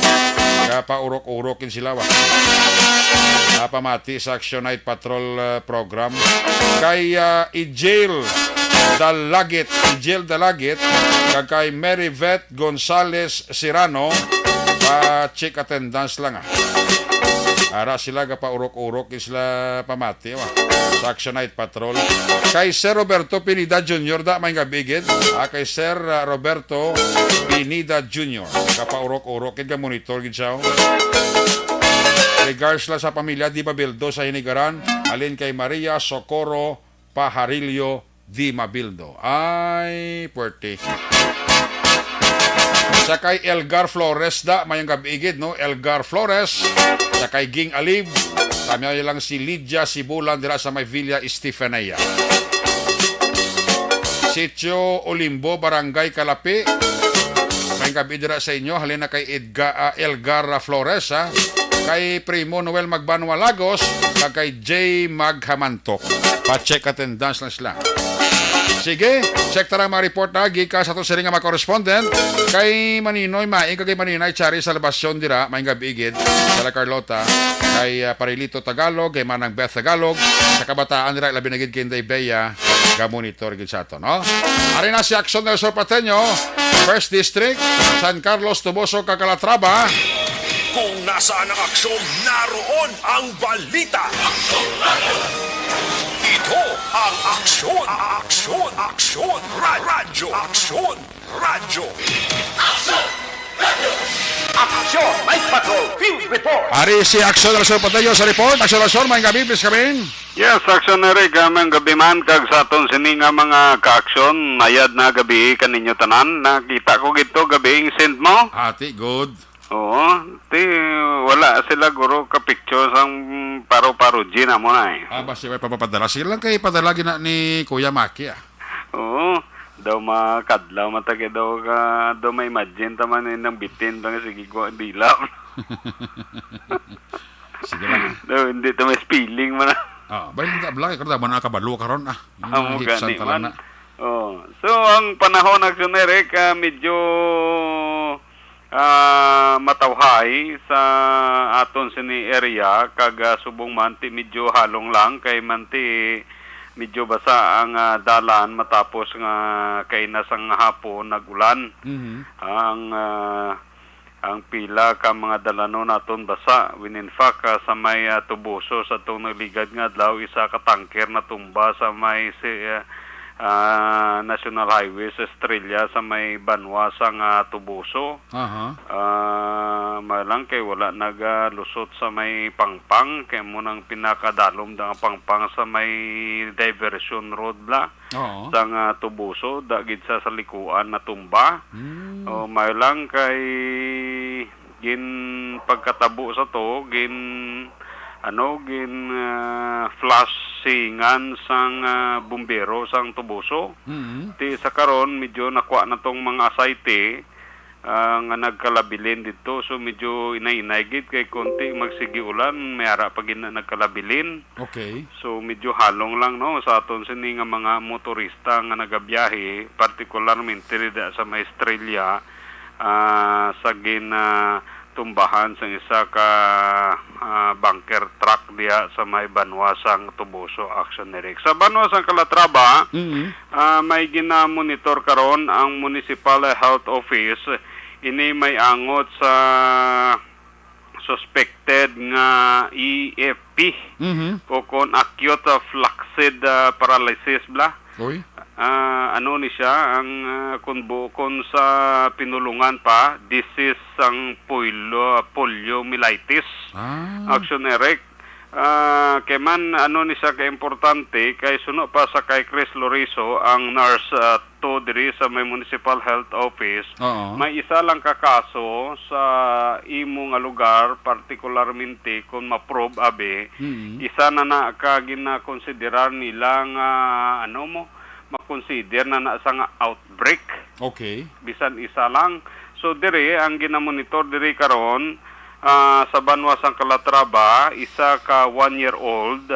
Kapaurok-urok sila ba? Ah, pamati sa Action Night Patrol, ah, program. Kay, ah, Ijil Dalagit, Ijil Dalagit, kag kay Mary Vet Gonzales Serrano, pa-check attendance lang, ah. Ara sila, gapaurok-urok sila pamati, wa. Sa Action Night Patrol. Kay Sir Roberto Pineda Junior da, may gab-i gid. Ah, kay Sir, ah, Roberto Pineda Junior. Kapaurok-urok, kaya monitor gid siya, oh. Regards lang sa pamilya Di Babildo sa Hinigaran, halin kay Maria Socorro Pajarillo Di Mabildo. Ay, puwerte. Sa kay Elgar Flores da, mayong gab-i gid, no? Elgar Flores, sa kay Ging Alib, tamyaw lang si Lydia Sibulan dira sa may Villa Estefania. Sitio Olimbo, Barangay Kalapi. May gab-i dira sa inyo, halin na kay Edga-, ah, Elgar Flores, ha? Kay Primo Noel Magbanwa Lagos, kag kay Jay Maghamantok. Pa-check attendance lang sila. Sige, check tara ang mga report na gikan sa aton siring nga mga correspondent. Kay Maninoy Maing, kag kay Maninay Chari Salvacion dira, may gab-i gid, sa La Carlota, kay, ah, Parilito Tagalog, kay Manang Beth Tagalog, sa kabataan dira, labi na gid kay Inday Bea, ga-monitor gid sa aton, no? Ari na si Action del Sur Pateño, First District, San Carlos, Toboso, kag Calatrava. Kung nasaan ang aksyon, naroon ang balita. Ito ang Aksyon, Aksyon, Aksyon, Ra-, Radyo, Aksyon, Radyo. Aksyon, Night Patrol, Field Report. Ari si Aksyon del Sur Pateño sa report. Aksyon del Sur, may gab-i, please come in. Yes, Aksyon Eric, ah, may gab-i man kag sa aton sini nga mga ka-aksyon, mayad na gab-i kaninyo tanan. Nakita ko gid to gab-i send mo. Ati, good. Oo, ti, wala sila guro ka picture sang paro-paro G na mo na eh. Ah, basi may papapadala. Sige lang kay padala gina ni Kuya Maki, ah. Oo, daw makadlaw man ta kay daw ka, daw ma-imagine ta man, eh, nang bitin ta nga sige ko ang dila. Sige lang. Daw hindi ta may spelling man. Ah, bay lang ta, abla, kay kada man nakabalo karon, ah. Yung Amo mga hipsan gani ta lang man. Na. Oh. So, ang panahon, Aksyon Eric, ah, medyo, ah, matawhay sa aton sini area, kag, ah, subong man ti medyo halong lang, kay man ti medyo basa ang, ah, dalan matapos nga kay na sang hapon nag-ulan. Mhm. Ang, ah, ang pila ka mga dalanon naton basa. When in fact, ah, sa may, ah, Tubuso sa tong nagligad nga adlaw, isa ka tanker natumba sa may si, ah, ah, National Highway sa Estrella sa may banwa sang Tubuso. Aha. Ah, malang kay wala nagalusot sa may Pangpang, kay mo nang pinakadalom da nga Pangpang sa may diversion road bla. Oo. Sang, ah, Tubuso, da gid sa salikuan natumba. Hmm. O, may lang kay gin pagkatabo sa to, gin, ano, gin, ah, flashingan sang, ah, bumbero sang Tubuso. Mm. Ti sa karon, medyo nakuha na tong mga asayti, ah, nga nagkalabilin didto. So, medyo inay-inay gid kay konti magsigi ulan, may ara pa gid na nagkalabilin. Okay. So, medyo halong lang, no, sa aton sini nga mga motorista nga nagabiyahe, partikularmente dida sa may Estrella, ah, sa gin, ah, tumbahan sang isa ka, ah, bunker truck diha sa may banwa sang Toboso, Action Eric. Sa banwa sang Calatrava, Mm. ah, may ginamonitor karon ang Municipal Health Office. Ini may angot sa suspected nga E F P Mhm. o kon acute, ah, flaccid, ah, paralysis bla. Uy. Ah, ano ni siya, ang, ah, kung buokon sa pinulungan pa, disease sang polio, poliomyelitis. Ah. Action Eric. Ah, kay man, ano ni siya kaimportante, kay suno pa sa kay Chris Loriso, ang nurse, ah, to diri sa may Municipal Health Office, Oo. may isa lang ka kaso sa imo nga lugar, partikularmente kung ma-probe abi, Mm. isa na na ka ginakonsiderar nila nga, ano mo, makonsider na na sa nga outbreak. Okay. Bisan isa lang. So, diri, ang ginamonitor diri karon, ah, sa banwa sang Calatrava, isa ka one-year-old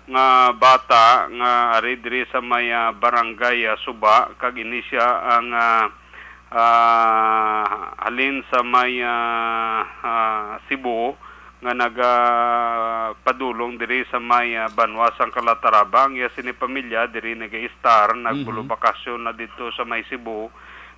nga bata nga ari diri sa may, ah, barangay, ah, Suba, kag ini siya ang, ah, ah, halin sa may, ah, ah, Cebu nga naga-, padulong diri sa may, ah, banwa sang Calatrava. Ang iya sini pamilya diri nagaistar, Mhm. nagbulubakasyon na didto sa may Cebu.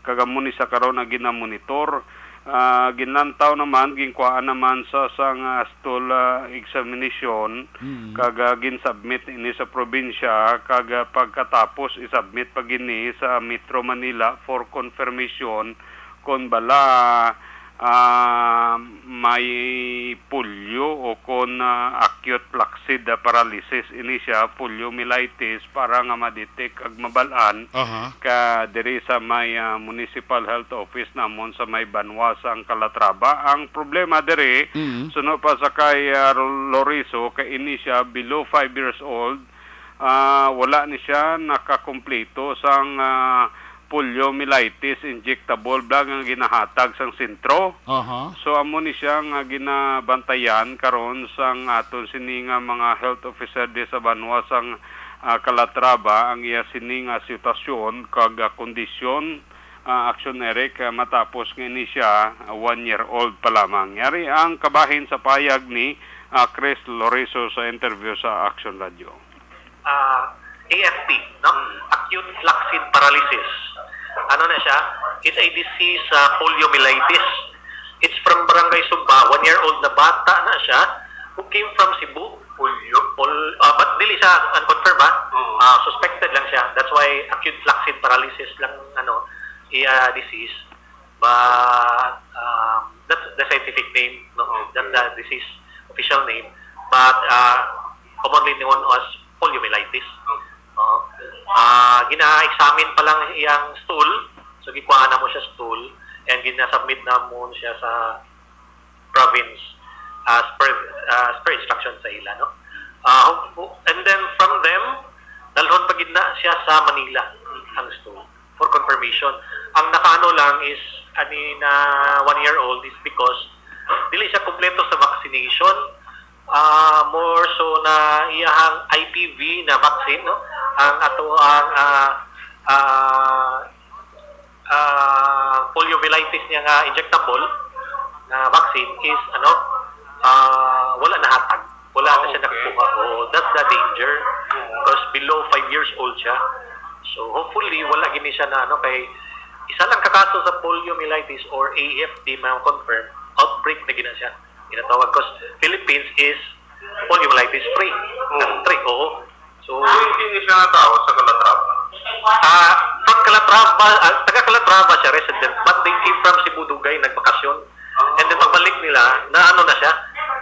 Kag amo ni sa karon ang ginamonitor. Ah, ginlantaw naman, ginkuhaan naman sa, sa nga stool, ah, examination, Mm. kag, ah, ginsubmit ini sa probinsya, kag, ah, pagkatapos isubmit pa gini sa Metro Manila for confirmation kon bala, ah, may polio o kon, ah, acute flaccid paralysis ini siya, poliomyelitis, para nga ma-detect kag mabal-an Aha. ka diri sa may, ah, Municipal Health Office namon sa may banwa sang Calatrava. Ang problema diri, Mm. suno pa sa kay, ah, Loriso, kay ini siya below five years old, ah, wala ni siya nakakumpleto sang, ah, poliomyelitis injectable bla nga ginahatag sang sentro. Aha. So, amo ni siya nga ginabantayan karon sang aton sini nga mga health officer di sa banwa sang, ah, Calatrava ang iya sini nga sitwasyon kag, ah, kondisyon, ah, Action Eric, ah, matapos nga ini siya, ah, one year old pa lamang. Yari ang kabahin sa payag ni, ah, Chris Loreso sa interview sa Action Radio. Ah, A F P, no? Mm. Acute flaccid paralysis. Ano na siya? It's a disease, ah, poliomyelitis. It's from Barangay Sumba, one-year-old na bata na siya, who came from Cebu. Polio? Pol-, ah, but dili siya unconfirmed, ha? Oo. Ah, suspected lang siya. That's why acute flaccid paralysis lang, ano, iya disease. But, um, that's the scientific name, no? Okay. That's the disease official name. But, uh, commonly known as poliomyelitis. Okay. Oo. Ah, gina-examine pa lang iyang stool. So, gikuhaan na mo siya stool. And gina-submit na mo siya sa province as per, as per instruction sa ila, no? Ah, and then from them, dalhon pa gid na siya sa Manila ang stool for confirmation. Ang nakaano lang is, ani na one year old is because dili siya kompleto sa vaccination. Ah, more so na iyahang I P V na vaccine, no? Ang ato ang, ah, ah, ah, poliomyelitis niya nga injectable na vaccine is, ano, ah, wala nahatag. Wala na siya nakakuha. Oh, that's the danger. Because below five years old siya. So, hopefully, wala gini siya na, ano, kay isa lang ka kaso sa poliomyelitis or A F D ma-confirm, outbreak na gina siya. Ginatawag, 'cause Philippines is poliomyelitis free. Hmm. Country, oo. So, hindi siya natawo sa Calatrava. Ah, from Calatrava, ah, taga Calatrava siya, resident, but they came from Cebu, Dugay, nagbakasyon. Ah. And then pagbalik nila, na ano na siya?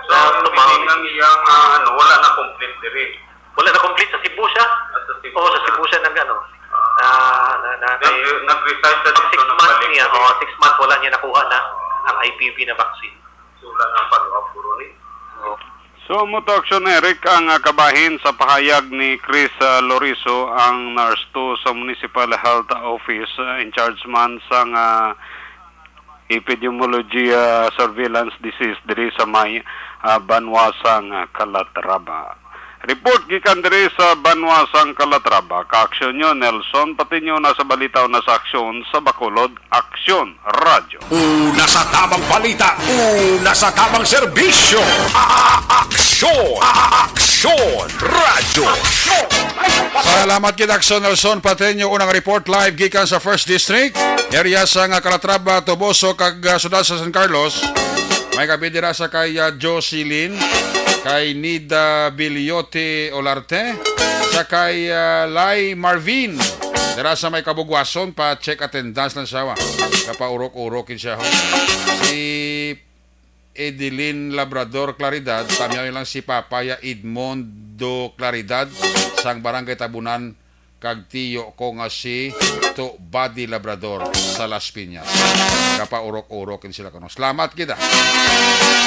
So, na tumawag. Meaning ang iyang, ah, ano, wala na complete diri. Wala na complete sa Cebu siya. Ah, sa Cebu. Oo, sa Cebu siya nag, ano, na, na, na, nag-, nag-reside siya dito, six months niya, oh, six months, wala niya nakuha na ang I P V na vaccine. Wala na follow-up, guro, ni. So, amo to, Action Eric, ang, ah, kabahin sa pahayag ni Chris, ah, Loriso, ang nurse to sa Municipal Health Office, ah, in charge man sa nga epidemiology, ah, surveillance disease diri sa may, ah, banwa sang, ah, Calatrava. Report gikan diri sa banwa sang Calatrava, ka-aksyon nyo, Nelson Patiño, na sa balita o na sa aksyon sa Bacolod, Aksyon Radyo. Una sa tamang balita, una sa tamang serbisyo. A-, aksyon, a-, aksyon, radyo. Salamat gid, Aksyon Nelson Pateño. Unang report live gikan sa First District, area sa nga Calatrava, Toboso, kag, ah, siyudad sa San Carlos. May gabi dira sa kay, ah, Jocelyn, kay Nida Biliote Olarte, sa kay, ah, Lai Marvin. Dira sa may Kabugwason, pa-check attendance lang siya, wa. Kapaurok-urok yun siya, ho. Si Edeline Labrador Claridad, tamyaw lang si Papaya Edmondo Claridad, sang Barangay Tabunan, kag tiyo ko nga si To Buddy Labrador sa Las Piñas. Kapaurok-urok yun sila kuno. Salamat kita.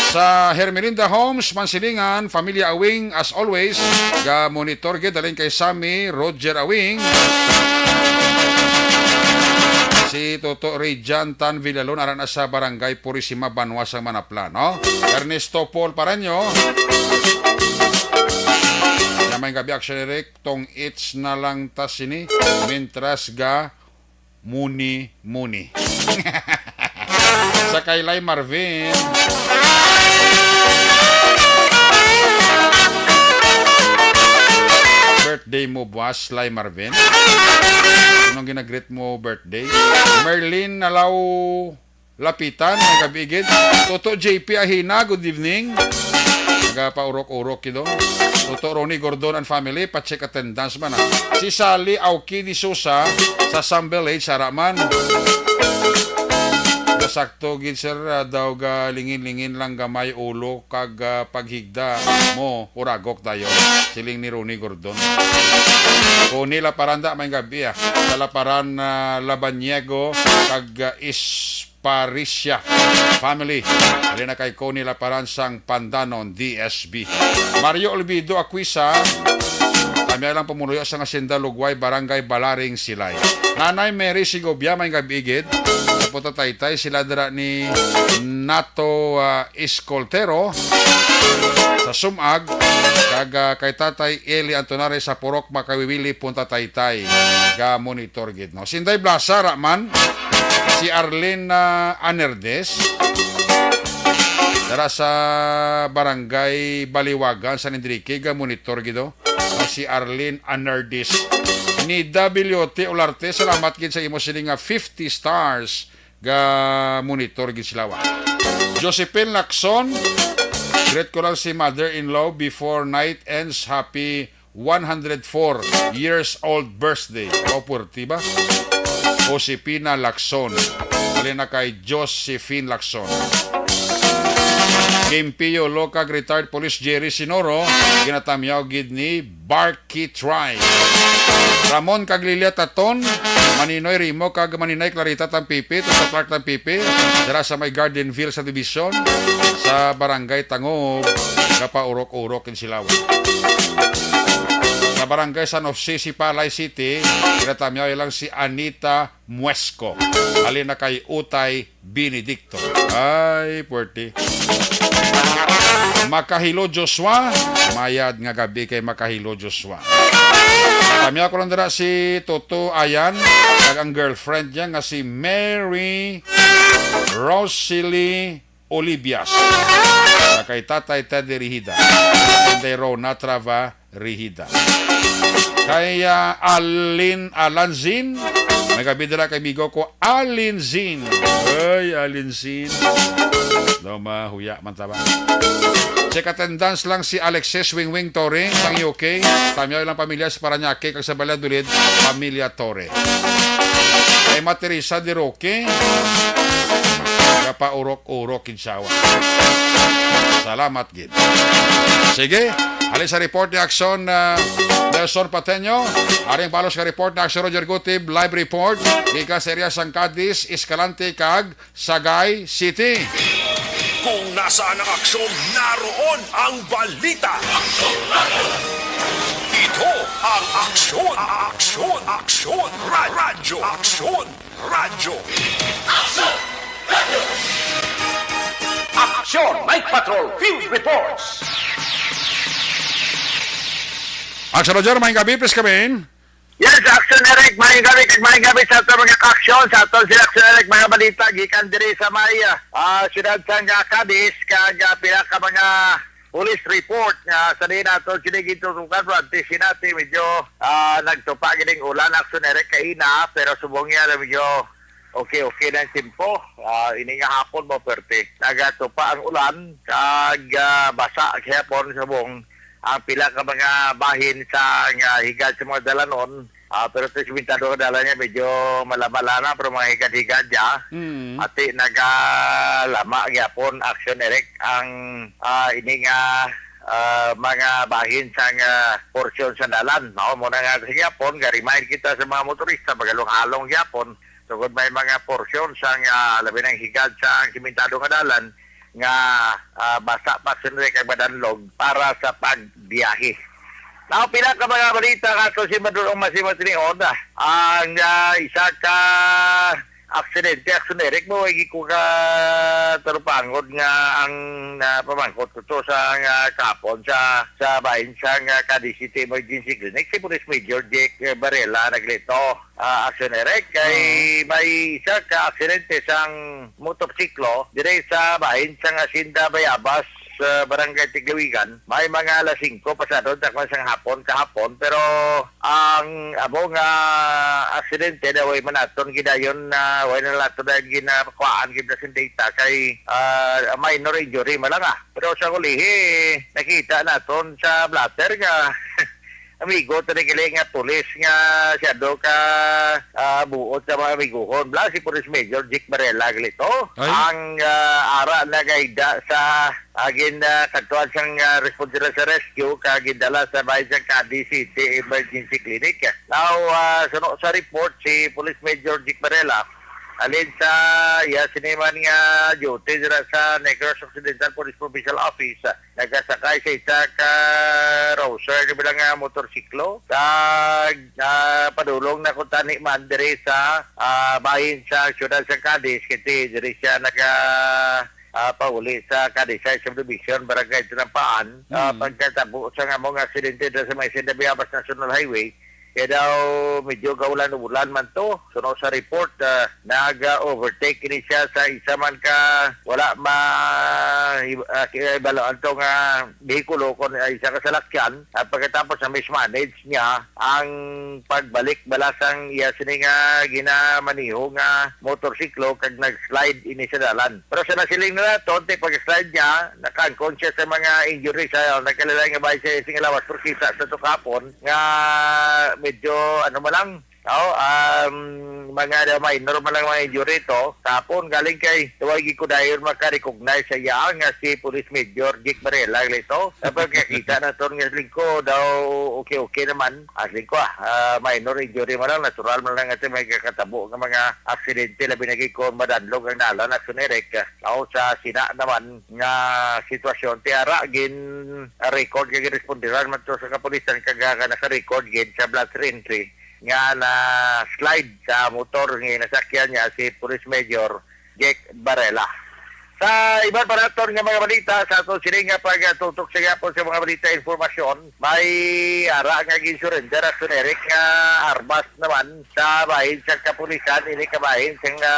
Sa Hermelinda Homes, Mansilingan, Familia Awing, as always, ga monitor gid, halin kay Sammy Roger Awing. Si Toto Ray John Tan Villalon, ara na sa Barangay Purisima, Banwa sang Manapla, no? Ernesto Paul Pareño. Nga may gabi, Action Eric, tong it's na lang ta sini, mintras ga muni-muni. Sa kay Lai Marvin. Birthday mo, buwas, Lai Marvin? Anong ginagreet mo birthday? Merlin Nalaw Lapitan, may gabi gid. Toto J P Ahina, good evening. Nagapaurok-urok kido. Toto Ronnie Gordon and family, pa-check attendance man, ah. Si Sally Auki de Sousa sa Sam Village, ara man. Nasakto gid, sir, ah, daw ga lingin-lingin lang gamay ulo kag, ah, paghigda mo, uragok dayon, siling ni Ronnie Gordon. Connie Laparanda, may gabi, ah. Sa Laparan, ah, Labaniego, kag, ah, Esparicia family. Dali na kay Connie Laparan sang Pandanon, D S B. Mario Olvido Aquisa, kami lang pumunuyo sa nga Hacienda Lugway, Barangay Balaring, Silay. Nanay Mary Sigobia, may gabi gid. Sa Punta Taytay, sila dira ni Nato, ah, Escoltero sa Sumag, kag, ah, kay Tatay Eli Antonare sa Purok Makawiwili, Punta Taytay. Ga-monitor gid, no? Si Inday Blasa, ra man, si Arlene, ah, Anerdes, dara sa Barangay Baliwagan, San Enrique, ga-monitor gid, oh. No, si Arlene Anerdes. Nida Biliote Olarte, salamat gid sa imo sini nga fifty stars. Ga-monitor gid sila, wa. Josephine Lacson, greet ko lang si mother-in-law before night ends. Happy one hundred four years old birthday. Wow, puwerte ba? Josefina Lacson. Dali na kay Josephine Lacson. Kim Pio Loca, retired Police Jerry Sinoro, ginatamyaw gid ni Bark Kitray. Ramon kag Lilia Taton, Maninoy Rimo kag Maninay Clarita Tampipi, Toto Clark Tampipi, dira sa may Gardenville sa Division, sa Barangay Tangub, napaurok-urok in Silawan. Sa Barangay San Jose, Sipalay City, ginatamyaw lang si Anita Muesco. Halin na kay Utay Benedicto. Ay, puwerte. Makahilo Joshua. Mayad nga gabi kay Makahilo Joshua. Tamyaw ko lang dira si Toto Ayan, kag ang girlfriend niya nga si Mary Rosalie Olivias. Kag kay Tatay Teddy Rihida. Inday Rona Trava Rihida. Kay, ah, Alin, Alan Zin. May gabi dira kay amigo ko, Alin Zin. Ay, Alin Zin. Daw mahuya man ta ba? Check attendance lang si Alexis Wingwing Torre sang U K. Tamyaw ilang pamilya sa Parañaque kag sa Valladolid, pamilya Torre. Kay Materesa de Roque. Kapaurok-urok kinsawa. Salamat gid. Sige, halin sa report ni Aksyon, ah, Nelson Pateño. Aring balos nga report ni Aksyon Roger Gutib, live report gikan sa area sang Cadiz, Escalante, kag Sagay City. Kung nasaan ang aksyon, naroon ang balita. Ito ang Aksyon, Aksyon, Aksyon, Ra-, Radyo, Aksyon, Radyo. John Night Patrol Field Reports. Action Roger, maayong gabi, please come in. Yes, Action Eric, maayong gabi, kag maayong gabi sa ato mga ka-aksyon, sa ato si Action Eric, mga balita gikan diri sa may, ah, siyudad sang, ah, Cadiz, kag, ah, pila ka mga police report nga sa diin nato sini gitutukan, pero antes sinati medyo, ah, nagtupa gining ulan, Action Eric, kaina, pero subong niya medyo okay, okay na ang tempo. Ah, ini nga hapon mo perte nagatupa ang ulan, kag, ah, basa gihapon subong ang pila ka mga bahin sa nga higad sa mga dalanon. Ah, pero ito simentado nga dalan niya, medyo malabala na, pero mga higad-higad ya. Mm. Ati nagalama gyapon, Action Eric, ang, ah, ini nga, ah, mga bahin sa nga porsyon sa dalan. Mao mo na nga sa gyapon, ga-remind kita sa mga motorista, magalong-along gyapon, tungod may mga porsyon sa nga, labi ng higad sa simentado nga dalan, nga, ah, basa pa sila kag madanlog para sa pagbiyahe. Now, pila ka mga balita nga ato si Madulong Masimo tinion, ah, ang, ah, isa ka aksidente, Action Eric, mo, hindi ko ka tarupangod nga ang napamangkot ko to sa, nga kapon sa, sa bahin sa nga Cadiz City Emergency Clinic, si Police Major Jake Varela Naglito. Ah, Action Eric, kay Oo. may isa ka aksidente sang motorsiklo dire sa bahin sang Hacienda Bayabas, sa Barangay Tiglawigan. May mga alas singko pasado takman sang hapon kahapon, pero ang amo nga aksidente na way man naton gidayon na way na naton na ginakuhaan gid sa data kay, ah, minor injury man lang, ah. Pero sa ulihi, nakita naton sa blotter nga amigo, tani gali nga pulis nga siya do ka, ah, buot sa mga amiguhon. Bala si Police Major Jake Barela gali to. Ay. Ang, ah, ara nagaida sa agin, ah, kadtuan sang, ah, responder sa rescue ka gindala sa bahin sang Cadiz City Emergency Clinic. Now, ah, suno sa report, si Police Major Jake Barela, alin sa iya siniman nga duty dira sa Negros Occidental Police Provincial Office, nagasakay sa isa ka Roser nga bilang nga motorsiklo, kag, ah, padulong na kuntani man diri sa, ah, bahin sa siyudad sa Cadiz, kay diri siya naga, ah, pauli sa Cadiz sa Subdivision, Barangay Tinampaan. Ah, Hmm. pagkatabo sa nga mga aksidente dira sa may Hacienda Bayabas National Highway, kaya daw medyo gaulan-ulan man to. Suno sa report, ah, nag-overtake ini siya sa isa man ka wala ma-, ah, kibaloan to nga behikulo kon isa ka salakyan. At pagkatapos na mismanage niya ang pagbalik bala sang iya sini nga ginamaniho nga motorsiklo kag nag-slide ini sa dalan. Pero sa nasiling na naton, ti pag-slide niya, naka-unconscious sa mga injuries, ah, nagkalain-lain nga bahin sa iyang lawas, pero kita sa to kahapon nga medyo, ano man lang, oh, um, mga daw minor man lang mga injury to. Kahapon, galing kay, tuwag gid ko dayon maka-recognize sa iya nga si Police Major Jake Varela, gali to. Kapag kakita naton nga lingko, daw okay-okay naman. As lingko, ah, ah, minor injury man lang, natural man lang ito may kakatabo nga mga aksidente, labi na gid kung madanlog ang dalan, Action Eric. Ako sa sina naman nga sitwasyon, ti ara gin-record kag ginrespondihan man to sa kapulisan, kag, ah, naka-record gid sa blotter entry nga na-slide sa motor nga nasakyan niya si Police Major Jake Barela. Sa iban pa naton nga mga balita, sa aton sini nga pagtutok sa gihapon sa mga balita, impormasyon, may ara nga gin-surrender, Action Eric, nga armas naman sa bahin sa kapulisan, ini kabahin sa nga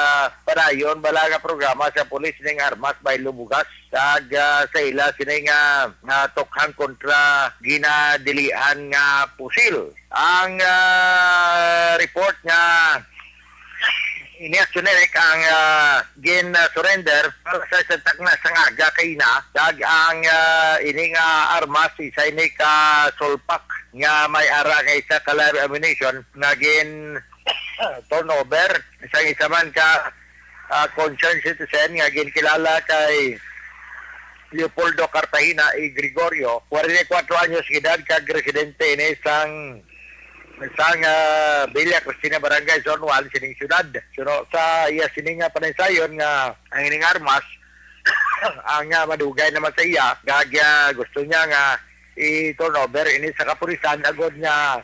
padayon bala nga programa sa pulis ning armas bahin Lubugas, kag, ah, sa ila sini nga, nga tukhang kontra ginadilian nga pusil. Ang, ah, report nga ini, Action Eric, ang, ah, gin, ah, surrender para sa isang takna sang aga kaina, kag ang, ah, ini nga armas isa ini ka sulpak nga may ara nga isa ka live ammunition nga gin turnover sang isa man ka, ah, concerned citizen nga ginkilala kay Leopoldo Cartagena y Gregorio, kwarenta y kuwatro anyos edad, kag residente ini sang, sang, ah, Villa Cristina, Barangay Zone one, sining syudad. Suno sa iya sini nga panaysayon nga ang ining armas ang, ah, madugay naman sa iya, kag, ah, gusto niya nga i-turnover ini sa kapulisan agod nga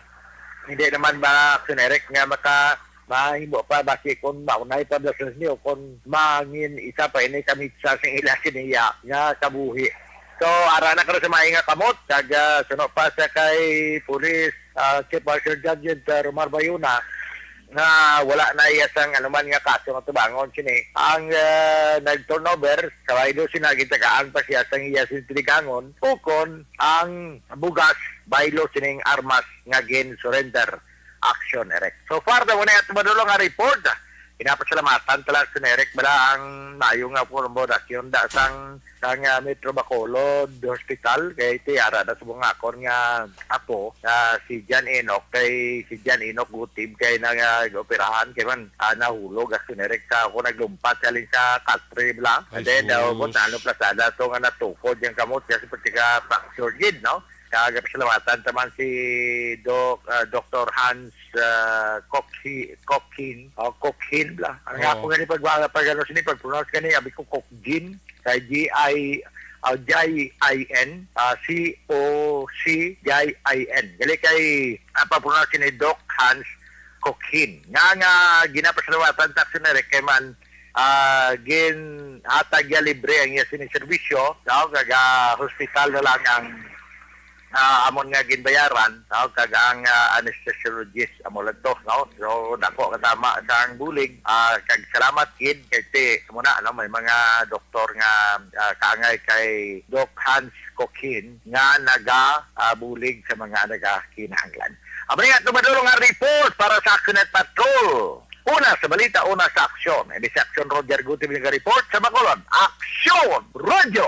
hindi naman ba, Action Eric, nga maka Mahimo pa basi kung maunay pa dason niyo kung mangin isa pa ini kamitsa sing ila siniya nga kabuhi. So, ara na karon sa maay nga kamot, kag, ah, suno pa sa kay Police, ah, Chief Marshal Judge, ah, Romar Bayona, nga wala na iya sang anuman nga kaso nga tubangon sini. Ang, ah, nag-turnover, sa baylo sina, gitagaan pa siya sang iya sing tinigangon, ukon ang bugas, baylo sining armas nga gin-surrender. Action, Eric. So far, daw na ato madulong nga report. Pinapasalamatan talaga si Eric, bala ang mayo nga akomodasyon da sang, sang, ah, Metro Bacolod Hospital, kay ti ara na subong nga akon nga apo, nga si Jan Enoch, kay si Jan Enoch gutib kay nag-operahan, kay man, ah, nahulog, ah, si Eric, sa ako naglumpat, galing sa country, bala. And then, ah, Jesus. Kung ano, plasada to nga natupod yung kamot, kasi pati ka fracture gid, no? Kagapasalamatan taman si Doc, ah, Doktor Hans, ah, Kokhi-, Kokhin, o Kokhin bla. Ang Oo. Ako gani pag, pag ano sini, pag pronounce gani, abi ko Kokjin, kay G I, ah, J I N, ah, C O C J I N. Gali kay, ah, pag pronounce ni Doc Hans Kokhin. Nga, nga ginapasalamatan ta si Eric kay man, ah, ginhatag niya libre ang iya sini serbisyo, no? Kag, ah, hospital na lang ang, ah, amon nga ginbayaran, no? Kag ang, ah, anesthesiologist amo lang to, no? So, dako katama sang bulig, ah, kag salamat gid kay ti, amo na, no? May mga doktor nga, ah, kaangay kay Doc Hans Kokhin nga naga, ah, bulig sa mga nagakinahanglan. Amo ni ato madulong nga report para sa Action Night Patrol. Una sa balita, una sa aksyon. Ini si Aksyon Roger Gutib nga report sa Bacolod. Aksyon, Radyo!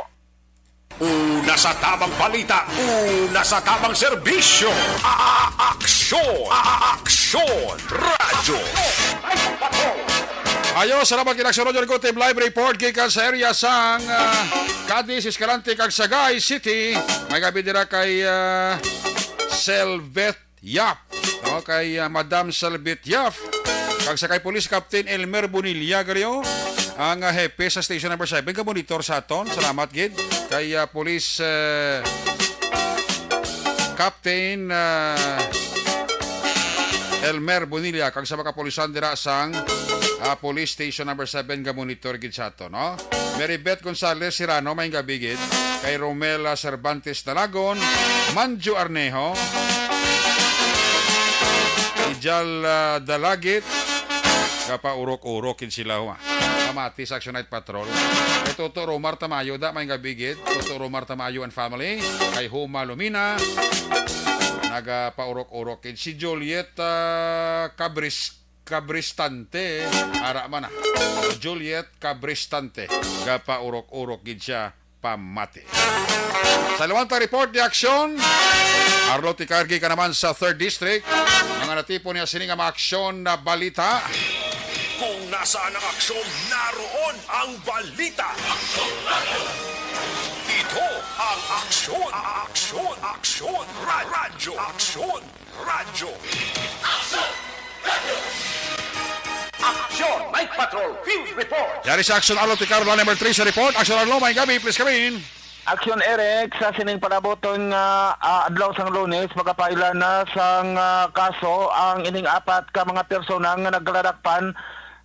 Una sa tamang balita, una sa tamang serbisyo. A-, a-, aksyon, a-, a-, aksyon, Radyo. Ayo, salamat kay Aksyon Roger Gutib. Live report gikan sa area sang, ah, Cadiz, Escalante, kag Sagay City. May gabi dira kay, ah, Selveth Yap. No, kay, ah, Madam Selbit Yap. Kag sa kay Police Captain Elmer Bonilla, Gario, ang, ah, hepe sa Station Number Seven, ka monitor sa aton. Salamat gid kay, ah, Police, eh, Captain, ah, Elmer Bonilla, kag sa mga kapulisan dira sang, ah, Police Station Number Seven, ka monitor gid sa aton, no? Meribet Gonzales Serrano, may gabi gid. Kay Romela Cervantes Dalagon, Manjo Arnejo, Ijal, ah, Dalagit, gapaurok-urok gid sila, ha. Pamati sa Action Night Patrol. Kay Toto Romar Tamayo, da, may gabi gid. Toto Romar Tamayo and family. Kay Huma Lumina, nagapaurok-urok gid. Si Juliet, ah, Cabris-, Cabristante, ara man na. Juliet Cabristante, gapaurok-urok gid siya pamati. Sa Luanta Report di Aksyon, Arlo Tikargi ka naman sa Third District. Mga natipon niya sini nga mga aksyon na balita. Kung nasaan ang aksyon, naroon ang balita. Ito ang aksyon, aksyon, aksyon, ra-, radyo, aksyon. Radyo. Aksyon, Night Patrol, Field Report. Yari sa Aksyon Arlo Tikarla number three sa report. Aksyon Arlo, may gabi, please come in. Aksyon Eric, sa sining palabuton nga, ah, adlaw sang Lunes, makapaila na sang, ah, kaso ang ining apat ka mga persona nga nagkaladakpan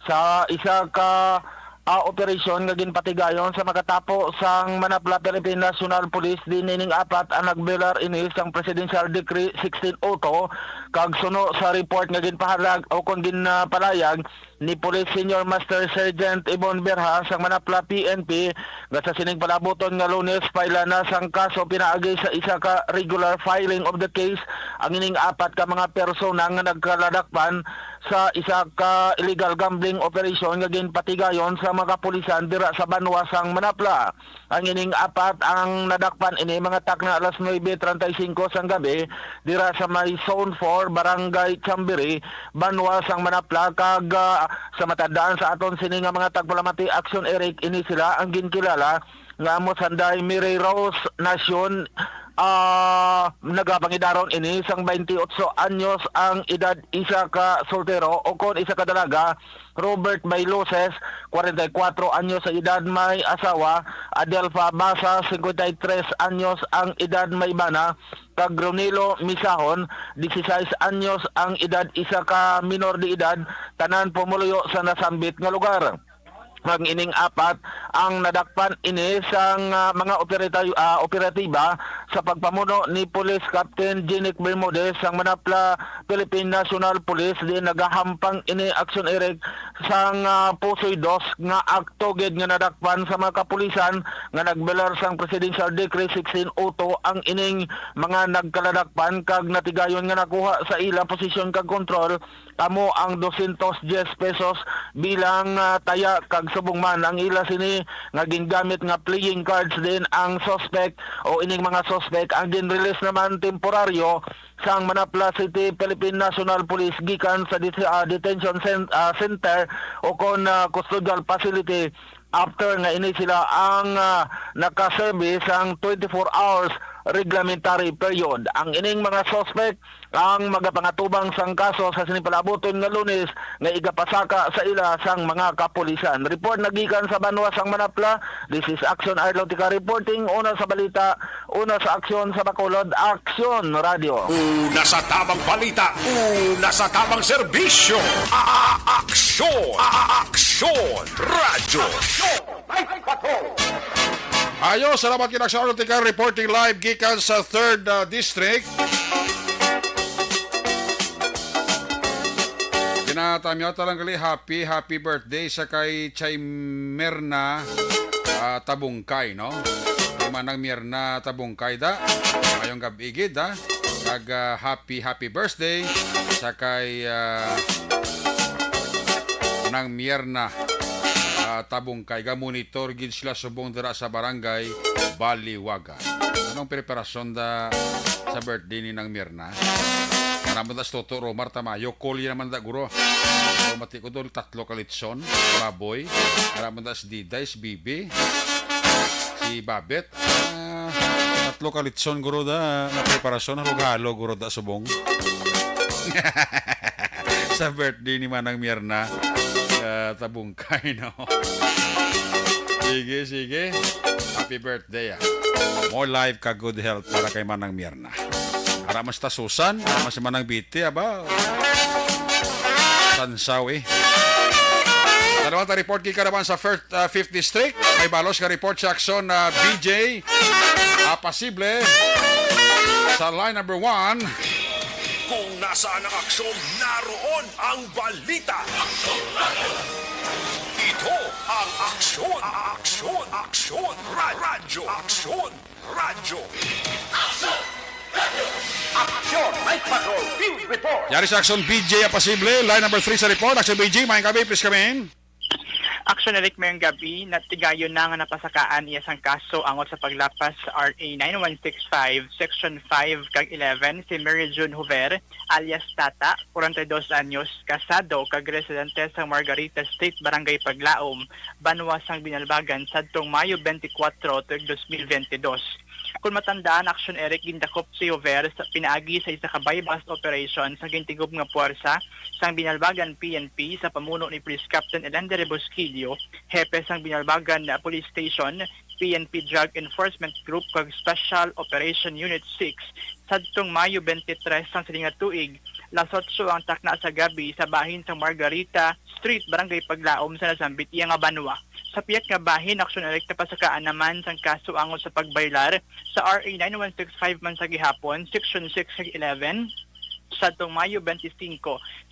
sa isa ka ah, operasyon nga ginpatigayon sa makatapo sang Manapla Philippine National Police, diin ining apat ang nag-violar ini sang Presidential Decree sixteen oh two, kag suno sa report nga ginpahalag o kon ginpalayag ni Police Senior Master Sergeant Ibon Berha sang Manapla P N P, nga sa sining palabuton nga Lunes, paila na sang kaso pinaagi sa isa ka regular filing of the case ang ining apat ka mga persona nga nagkaladakpan sa isa ka illegal gambling operation nga ginpatigayon sa mga kapulisan dira sa banwa sang Manapla. Ang ining apat ang nadakpan ini mga takna alas nuebe treinta y cinco sang gabi dira sa may Zone four, Barangay Chambiri, banwa sang Manapla, kag, ah, sa matandaan sa aton sini nga mga tagpalamati, Aksyon Eric, ini sila ang ginkilala nga amo sanday Mary Rose Nacion, Ah, nagapangidaron ini sang twenty-eight anyos ang edad, isa ka soltero o kon isa ka dalaga, Robert Bailuses, forty-four anyos sa edad, may asawa, Adelfa Basa, cincuenta y tres anyos ang edad, may bana, kag Ronilo Misahon, dieciséis anyos ang edad, isa ka minor de edad, tanan pumuluyo sa nasambit nga lugar. Ang ining apat ang nadakpan ini sang, ah, mga operati-, ah, operatiba sa pagpamuno ni Police Captain Jinic Bermudez sang Manapla Philippine National Police, di nagahampang ini, Action Eric, sang, ah, Pusoy Dos nga akto gid nga nadakpan sa mga kapulisan nga nagbilar sang Presidential Decree sixteen oh two ang ining mga nagkaladakpan kag natigayon nga nakuha sa ila posisyon kag kontrol kamo ang dosyentos diyes pesos bilang, ah, taya, kag subong man ang ila sini nga gingamit nga playing cards din ang suspect o ining mga suspect ang gin-release naman temporaryo sang Manapla City Philippine National Police gikan sa det-, ah, detention cen-, ah, center o kon, ah, custodial facility after nga ini sila ang, ah, nakaserbi sang twenty-four hours reglementary period. Ang ining mga suspect ang magapangatubang sang kaso sa sini palabuton nga Lunes nga igapasaka sa ila sang mga kapulisan. Report nagikan sa banwa sang Manapla. This is Action Arlotica reporting. Una sa balita, una sa aksyon sa Bacolod, Aksyon Radio. Una sa tamang balita, una sa tamang serbisyo. A-, a-, aksyon, a-, a-, aksyon, radyo. Aksyon, Night Patrol. Ayo, salamat kay Aksyon Arlotica reporting live gikan sa third, uh, District. Ginatamyaw ta lang gali, happy, happy birthday sa kay Chay Merna, ah, Tabungkay, no? Kay Manang Mirna Tabungkay da. Mayong gab-i gid, ha? Kag, ah, happy, happy birthday sa kay, ah, Nang Mirna, ah, Tabungkay. Ga-monitor gid sila subong dira sa barangay Baliwagan. Anong preparasyon da sa birthday ni Nang Mirna? Aram mo da si Toto Romar Tamayo, kulya naman da, guro. So, mati ko doon, tatlo ka litson, baboy. Aram mo da si Diday, si Bibi, si Babet. Ah, tatlo ka litson, guro, da, nga preparasyon, halog-halog, guro, da, subong. Sa birthday ni Manang Mirna, ah, Tabungkay, no? Sige, sige. Happy birthday, ah. More life ka, good health para kay Manang Mirna. Ara mas ta Susan, ara mas Manang Biti, aba. Tansaw, eh. Tanawan ta report gikan naman sa first, ah, fifth District. May balos nga report sa aksyon na B J. Ah, pasible sa line number one. Kung nasaan ang aksyon, naroon ang balita. Ito ang Aksyon, Aksyon, Aksyon, Ra-, Radyo, Aksyon, Radyo. Aksyon! Aksyon! Night Patrol Field Report! Yari sa Aksyon, B J ang pasible. Line number three sa report. Aksyon, B J, mayong gabi, please come in. Aksyon, Eric, mayong gabi. Natigayon na nga napasakaan iya sang kaso angot sa paglapas sa R A nine one six five, Section five kag eleven, si Mary June Hover, alias Tata, forty-two anyos, kasado kag residente sa Margarita Street, Barangay Paglaom, banwa sang Binalbagan, sadtong Mayo twenty-four tuig dos mil benti dos. Kung matandaan, Aksyon, Eric, gindakop si Hover sa pinaagi sa isa ka buy-bust operation sa gintigom nga puwersa sang Binalbagan P N P sa pamuno ni Police Captain Elender Rebosquillo, hepe sang Binalbagan Police Station, P N P Drug Enforcement Group kag Special Operation Unit six, sadtong Mayo twenty-three sang siling nga tuig, las otso ang takna sa gabi sa bahin sa Margarita Street, Barangay Paglaom sa nasambit iya nga banwa. Sa pihak nga bahin, Aksyon, Eric, napasakaan naman sang kaso angot sa pagbaylar sa R A nine one six five man sa gihapon, Section six kag eleven, sadtong Mayo twenty-five,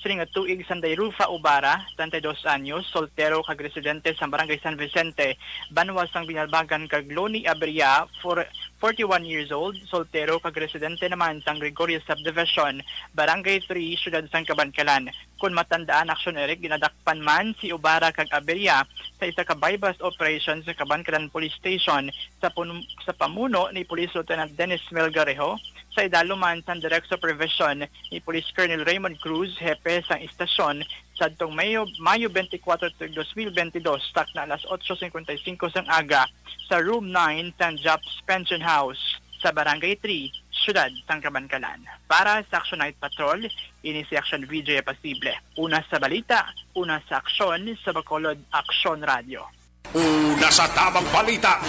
siling nga tuig, sanday Rufa Ubara, treinta y dos anyos, soltero kag residente sa Barangay San Vicente, banwa sang Binalbagan, kag Loni Abria, for, forty-one years old, soltero kag residente naman sang Gregorio Subdivision, Barangay three, Siyudad sang Kabankalan. Kon matandaan, Aksyon, Eric, ginadakpan man si Ubara kag Abria sa isa ka buy-bust operation sa Kabankalan Police Station sa pun-, sa pamuno ni Police Lieutenant Dennis Melgarejo, sa idalom man sang direct supervision ni Police Colonel Raymond Cruz, hepe sang istasyon, sadtong Mayo, Mayo twenty-four tuig dos mil benti dos, takna alas otso cincuenta y cinco sang aga, sa Room nine sang Japs Pension House. sa Barangay three, Siyudad sang Kabankalan. Para sa Action Night Patrol, ini si Action V J Pasible. Una sa balita, una sa aksyon, sa Bacolod Aksyon Radyo. Una sa tamang balita,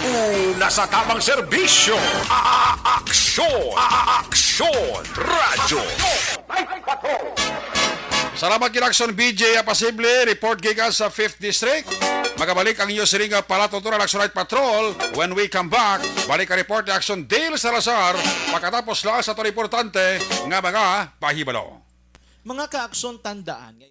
una sa tamang serbisyo. A-, a-, aksyon, a-, a-, aksyon, radyo. Salamat kay Action V J Pasible, report gikan sa fifth District. Magabalik ang inyo siring nga palatuntunan, Action Night Patrol. When we come back, balik ang report ni Action Dale Salazar pagkatapos lang sa aton importante nga mga pahibalo. Mga ka-aksyon, tandaan nga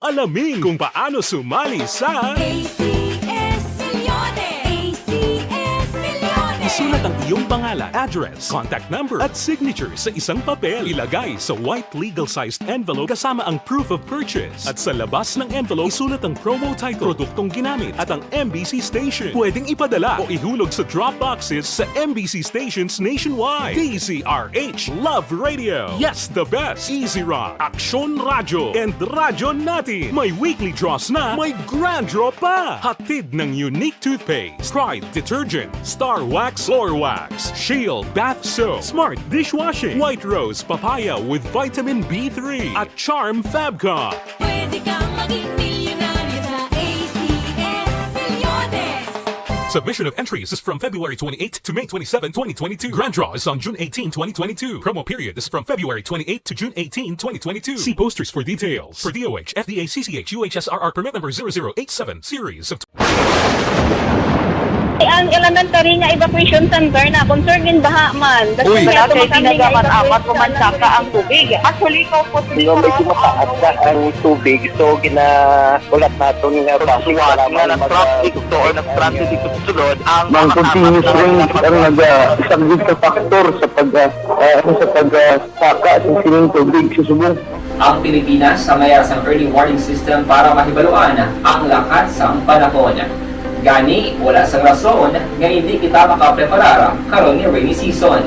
Alamin kung paano sumali sa A C S Millones. A C S Millones. Isulat ang iyong pangalan, address, contact number, at signature sa isang papel. Ilagay sa white legal-sized envelope kasama ang proof of purchase. At sa labas ng envelope, isulat ang promo title, produktong ginamit, at ang M B C station. Pwedeng ipadala o ihulog sa drop boxes sa M B C stations nationwide. D Z R H, Love Radio. Yes, the best. Easy Rock, Aksyon Radyo, and Radyo Natin. May weekly draws na, may grand draw pa. Hatid ng Unique Toothpaste, Pride Detergent, Star Wax Floor Wax, Shield Bath Soap, Smart Dishwashing, White Rose Papaya with Vitamin B three, at Charm Fabcon. Pwede kang maging milyonaryo sa A C S Millones. Submission of entries is from February twenty-eight to May twenty-seven, twenty twenty-two. Grand draw is on June eighteen, twenty twenty-two. Promo period is from February twenty-eight to June eighteen, twenty twenty-two. See posters for details. For D O H, F D A, C C H, U H S R R permit number zero zero eight seven, series of Ang elementary nga evacuation center na concern in baha man. Uy. Wala kay ginagaman amat ko man saka ang tubig. Actually, ikaw po, hindi ko medyo mataas na ang tubig. So, ginahulat naton nga basi nga nag-traffic to or nag-transit ito sulod ang mga continuous rain ang nag-, ah, isang risk factor sa pag, ah, ah, ano, sa pag, ah, saka sa sining tubig sa subong. Ang Pilipinas sa mayar sang early warning system para mahibaluan ang lakat sang panahon. Gani, wala sang rason nga indi kita makapreparar karon ni rainy season.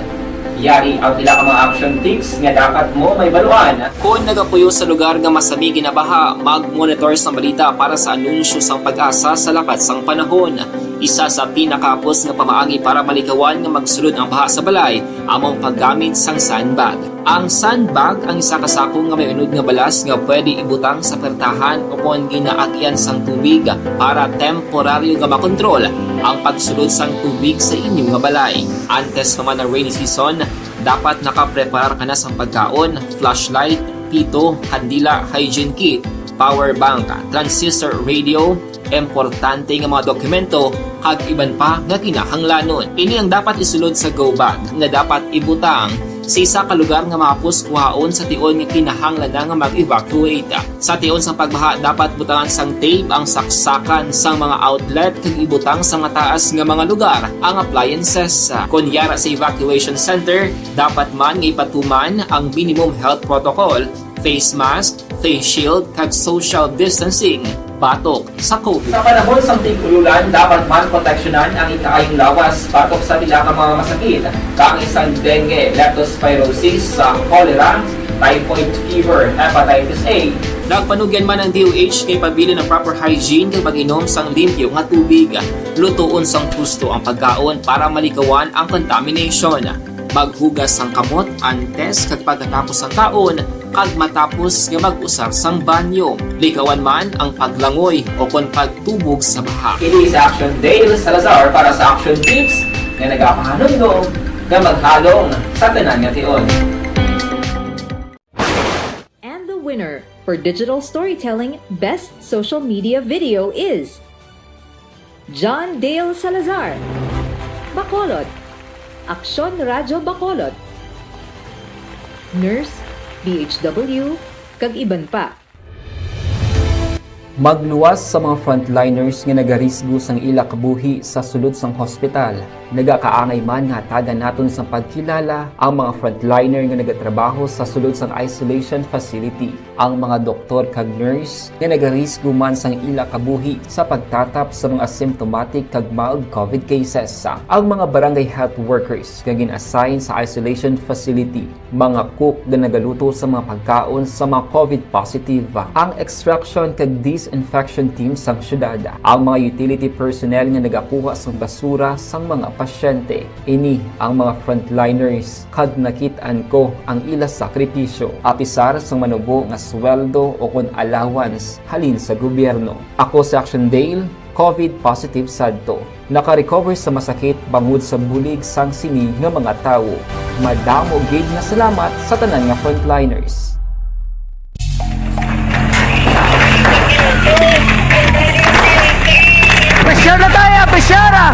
Yari ang pila ka mga action tips nga dapat mo mahibaluan. Kon nagapuyo sa lugar nga masami ginabaha, mag-monitor sang balita para sa anunsyo sang PAGASA sa lakat sang panahon. Isa sa pinakahapos nga pamaagi para malikawan nga magsulod ang baha sa balay amo ang paggamit sang sandbag. Ang sandbag ang isa ka sako nga may unod nga balas nga pwede ibutang sa pertahan o kon ginaagyan sang tubig para temporaryo nga makontrol ang pagsulod sang tubig sa inyo nga balay. Antes pa man ang rainy season, dapat nakapreparar ka na sang pagkaon, flashlight, pito, kandila, hygiene kit, power bank, transistor radio, importante nga mga dokumento, kag iban pa nga kinahanglanon. Ini ang dapat isulod sa go bag nga dapat ibutang sa isa ka lugar nga mahapos kuhaon sa tion nga kinahanglan na nga mag-evacuate. Sa tion sang pagbaha, dapat butangan sang tape ang saksakan sang mga outlet kag ibutang sa mataas nga mga lugar ang appliances. Kon yara sa evacuation center, dapat man nga ipatuman ang minimum health protocol, face mask, face shield, kag social distancing batok sa COVID. Sa panahon sang tig-ululan, dapat man proteksyonan ang ikaayong lawas batok sa pila ka mga masakit, kaangay sang dengue, leptospirosis, sa cholera, typhoid fever, hepatitis A. Nagpanugyan man ang D O H nga ipabilin ang proper hygiene kag pag-inom sang limpyo nga tubig. Lutoon sang husto ang pagkaon para malikawan ang contamination. Maghugas sang kamot antes kag pagkatapos sang kaon, kag matapos nga mag-usar sang banyo. Likawan man ang paglangoy o kon pagtubog sa baha. Ini si Action Dale Salazar para sa Action Tips nga nagapahanumdom nga maghalong sa tanan nga tion. And the winner for digital storytelling best social media video is John Dale Salazar, Bacolod, Aksyon Radyo Bacolod, Nurse, D H W, kag iban pa. Magluwas sa mga frontliners nga nagarisgo sang ila kabuhi sa sulod sang hospital. Nagakaangay man nga hatagan naton sang pagkilala ang mga frontliner nga nagatrabaho sa sulod sang isolation facility, ang mga doktor kag nurse nga nagarisgo man sang ila kabuhi sa pagtatap sa mga symptomatic kag mild covid cases, ang mga barangay health workers nga gin-assign sa isolation facility, mga cook nga nagaluto sa mga pagkaon sa mga covid positive, ang extraction kag disinfection team sang syudad, ang mga utility personnel nga nagakuha sang basura sang mga pasyente. Ini ang mga frontliners, kag nakit-an ko ang ila sakripisyo, apisar sang manubo nga sweldo o kon allowance halin sa gobyerno. Ako si Action Dale, covid positive sadto. Naka-recover sa masakit bangod sa bulig sang sini nga mga tawo. Madamo gid nga salamat sa tanan nga frontliners. Pressure na tayo, pressure na!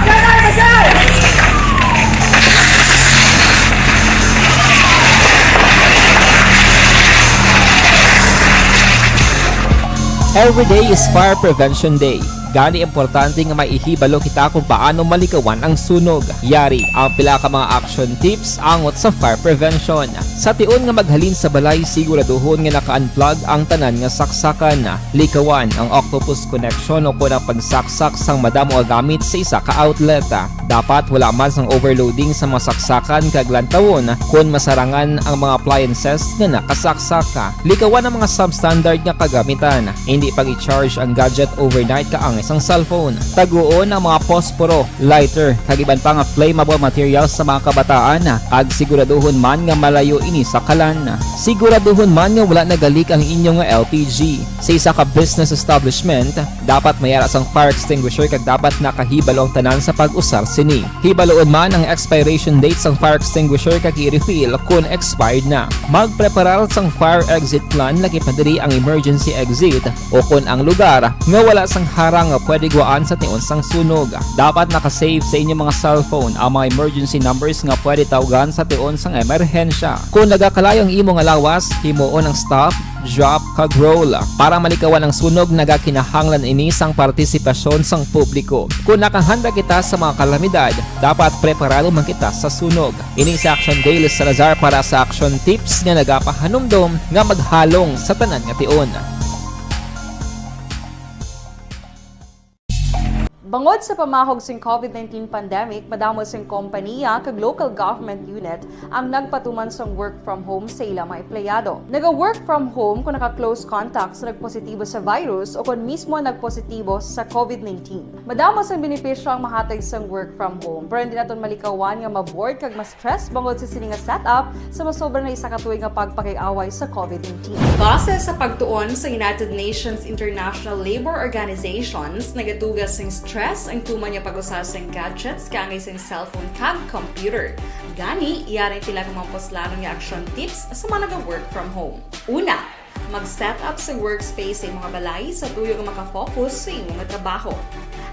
Every day is Fire Prevention Day. Gani, importante nga may ihibalo kita kung paano malikawan ang sunog. Yari ang pila ka mga action tips angot sa fire prevention. Sa tion nga maghalin sa balay, siguraduhon nga naka-unplug ang tanan nga saksakan. Likawan ang octopus connection o kon ang pagsaksak sang madamo nga gamit sa isa ka outlet. Dapat wala man sang overloading sa mga saksakan kag lantawon kon masarangan ang mga appliances nga nakasaksak. Likawan ang mga substandard nga kagamitan. Indi pag-i-charge ang gadget overnight kaangay sang cellphone. Taguon ang mga posporo, lighter, kag iban pa nga flammable materials sa mga kabataan, kag siguraduhon man nga malayo ini sa kalan. Siguraduhon man nga wala nagalik ang inyo nga L P G. Sa isa ka business establishment, dapat may ara sang fire extinguisher kag dapat nakahibalo ang tanan sa pag-usar sini. Hibaloon man ang expiration date sang fire extinguisher kag i-refill kon expired na. Magpreparar sang fire exit plan, lakip na diri ang emergency exit o kon ang lugar nga wala sang harang nga pwede gwaan sa tion sang sunog. Dapat naka-save sa inyo mga cellphone ang mga emergency numbers nga pwede tawgan sa tion sang emerhensya. Kon nagakalayo ang imo nga lawas, himuon ang stop, drop, kag roll. Para malikawan ang sunog, nagakinahanglan ini sang partisipasyon sang publiko. Kon nakahanda kita sa mga kalamidad, dapat preparado man kita sa sunog. Ini si Action Dale Salazar para sa Action Tips nga nagapahanumdom nga maghalong sa tanan nga tion. Bangod sa pamahog sing covid nineteen pandemic, madamo sing kompaniya kag local government unit ang nagpatuman sang work from home sa ila mga empleyado. Naga-work from home kon naka-close contact sa nagpositibo sa virus o kon mismo nagpositibo sa covid nineteen. Madamo sang benepisyo ang mahatag sang work from home, pero hindi naton malikawan nga ma-bored kag ma-stress bangod sa sini nga setup sa masobra na isa ka tuig nga pagpakig-away sa covid nineteen. Base sa pagtuon sa United Nations International Labor Organizations, nagatuga sing stress ang tuman nga pag-usa sing gadgets kaangay sing cellphone kag computer. Gani, yari ang pila ka mga puslanon nga action tips sa mga naga-work from home. Una, mag-set up sa workspace sa imo nga balay sa tuyo nga makafocus sa imo nga trabaho.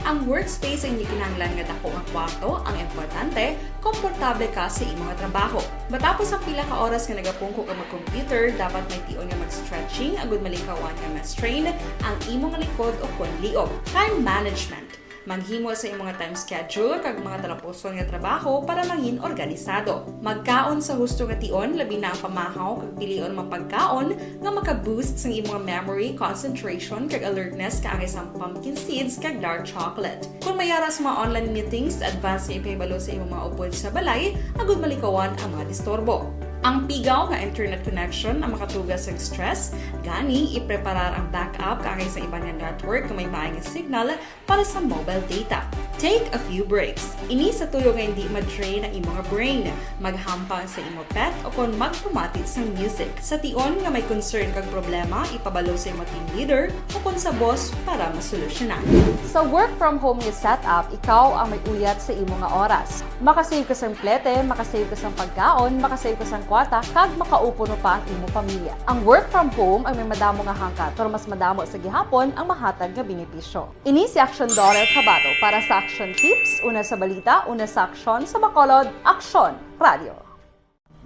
Ang workspace ang hindi kinahanglan nga dako nga kwarto, ang importante, komportable ka sa imo nga trabaho. Matapos ang pila ka oras nga nagapungko ka mag-computer, dapat may tion nga mag-stretching agud malikawan nga ma-strain ang imo nga likod o kon liog. Time management. Maghimo sa imo nga time schedule kag mga talapuson nga trabaho para mangin organisado. Magkaon sa husto nga tion, labi na ang pamahaw, kag pilion ang mga pagkaon nga maka-boost sang imo nga memory, concentration, kag alertness kaangay sang pumpkin seeds kag dark chocolate. Kon may ara sa mga online meetings, advance nga ipahibalo sa imo mga upod sa balay agud malikawan ang mga disturbo. Ang pigaw nga internet connection ang makatuga sa stress, gani ipreparar ang backup kaangay sa iban nga network nga may maay nga signal para sa mobile data. Take a few breaks. Ini sa tuyo nga hindi ma-drain ang imo nga brain. Maghampang sa imo pet o kon magpamati sang music. Sa tion nga may concern kag problema, ipabalo sa imo team leader o kon sa boss para masolusyonan. Sa work from home nga setup, ikaw ang may uyat sa imo nga oras. Makasave ka sang plete, makasave ka sang pagkaon, makasave ka sang kwarta, kag makaupo pa ang imo pamilya. Ang work from home ang may madamo nga hangkat, pero mas madamo sa gihapon ang mahatag nga benepisyo. Ini si Action Dollar Kabato para sa Action Tips, una sa balita, una sa aksyon, sa Bacolod, Aksyon Radio.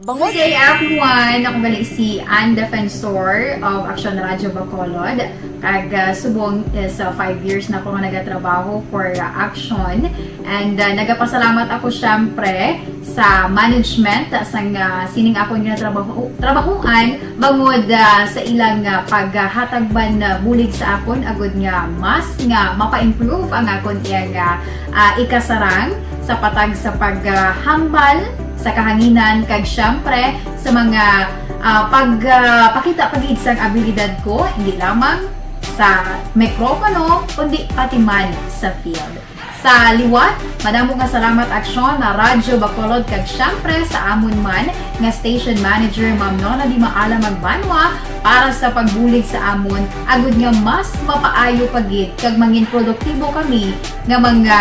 Good day, everyone! Ako gali si Ann Defensor of Action Radio Bacolod. Kag, ah, subong is, ah, five years na ako nga nagatrabaho for, ah, Action. And, ah, nagapasalamat ako, syempre, sa management sang, ah, sining akon nga trabaho, trabahuan bangod, ah, sa ilang, ah, paghatag man, ah, bulig sa akon agud nga mas nga mapa-improve ang akon iyang, ah, ah, ikasarang sa patag sa paghambal sa kahanginan, kag siyempre sa mga, ah, pag, ah, pakita pa gid sang abilidad ko, hindi lamang sa mikropono, kundi pati man sa field. Sa liwat, madamo nga salamat, Aksyon na Radyo Bacolod, kag siyempre sa amon man nga station manager, Ma'am Nona Di Maala Magbanwa, para sa pagbulig sa amon, agud nga mas mapaayo pa gid kag mangin produktibo kami nga mga,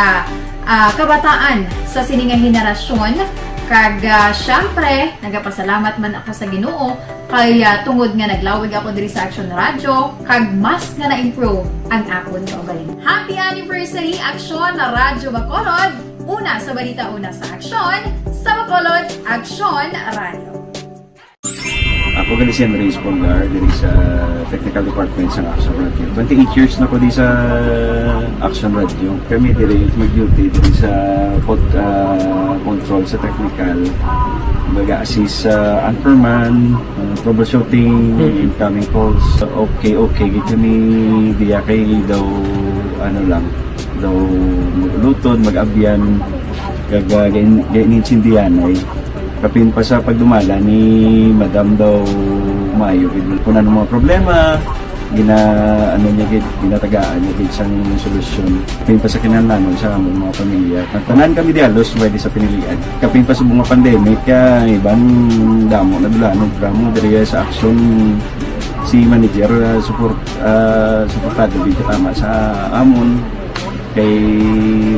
ah, kabataan sa sini nga henerasyon. Kag, ah, siyempre, nagapasalamat man ako sa Ginoo kay, ah, tungod nga naglawig ako diri sa Action Radio, kag mas nga na-improve ang akon kaugalingon. Happy anniversary, Action na Radyo Bacolod! Una sa balita, una sa aksyon, sa Bacolod, Action Radio. Ako gali si Henry Espolgar, diri sa Technical Department sa Action Radio. Twenty-eight years na ko di sa Action Radio. Kami diri mag-duty diri sa pod-, ah, control sa technical. Mag-assist sa anchorman, ah, troubleshooting, Mhm. incoming calls. Okay, okay, gid kami diya kay daw, ano lang, daw mag-ulutod, mag-abyan, kag, ah, gain-, gain-, gaintindihan ay. Kapin pa sa pagdumala ni Madam daw maayo gid. Kung ano mga problema, gina-, ano niya gid, ginatagaan niya gid sang solusyon. Kapin pa sa kinahanglanon sa among mga pamilya. Ang tanan kami di halos pwede sa pinilian. Kapin pa sa mga pandemic, kaya iban damo na dulanon, damo diri sa aksyon si manager, ah, support, ah, suportado gid tama sa amon. Kay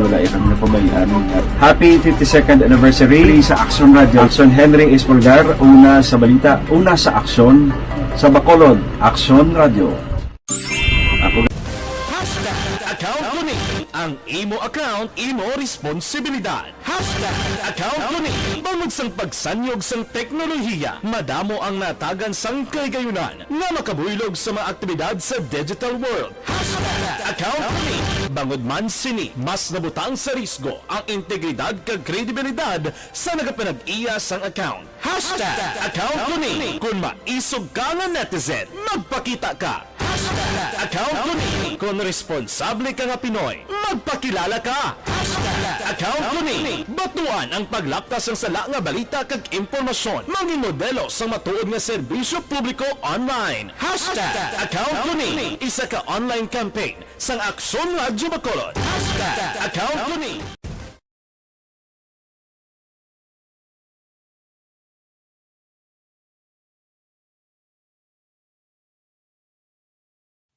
wala iya kami napabayaan. Happy fifty-second anniversary sa Action Radio. Action Henry Espolgar, una sa balita, una sa aksyon, sa Bacolod, Action Radio. Ako Hashtag account ko ni. Ang imo account, imo responsibilidad. Hashtag account ko ni. Bangod sang pagsanyog sang teknolohiya, madamo ang natagan sang kahigayunan nga makabuylog sa mga aktibidad sa digital world. Hashtag account ko ni. Bangod man sini, mas nabutang sa risgo ang integridad kag kredibilidad sa nagapanag-iya sang account. Hashtag account ko ni. Kon maisog ka nga netizen, magpakita ka. Hashtag account ko ni. Kon responsable ka nga Pinoy, magpakilala ka. Hashtag account ko ni. Batuan ang paglapta sang sala nga balita kag impormasyon. Mangin modelo sang matuod nga serbisyo publiko online. Hashtag account ko ni. Isa ka online campaign sang Aksyon Radyo Bacolod. Hashtag account ko ni.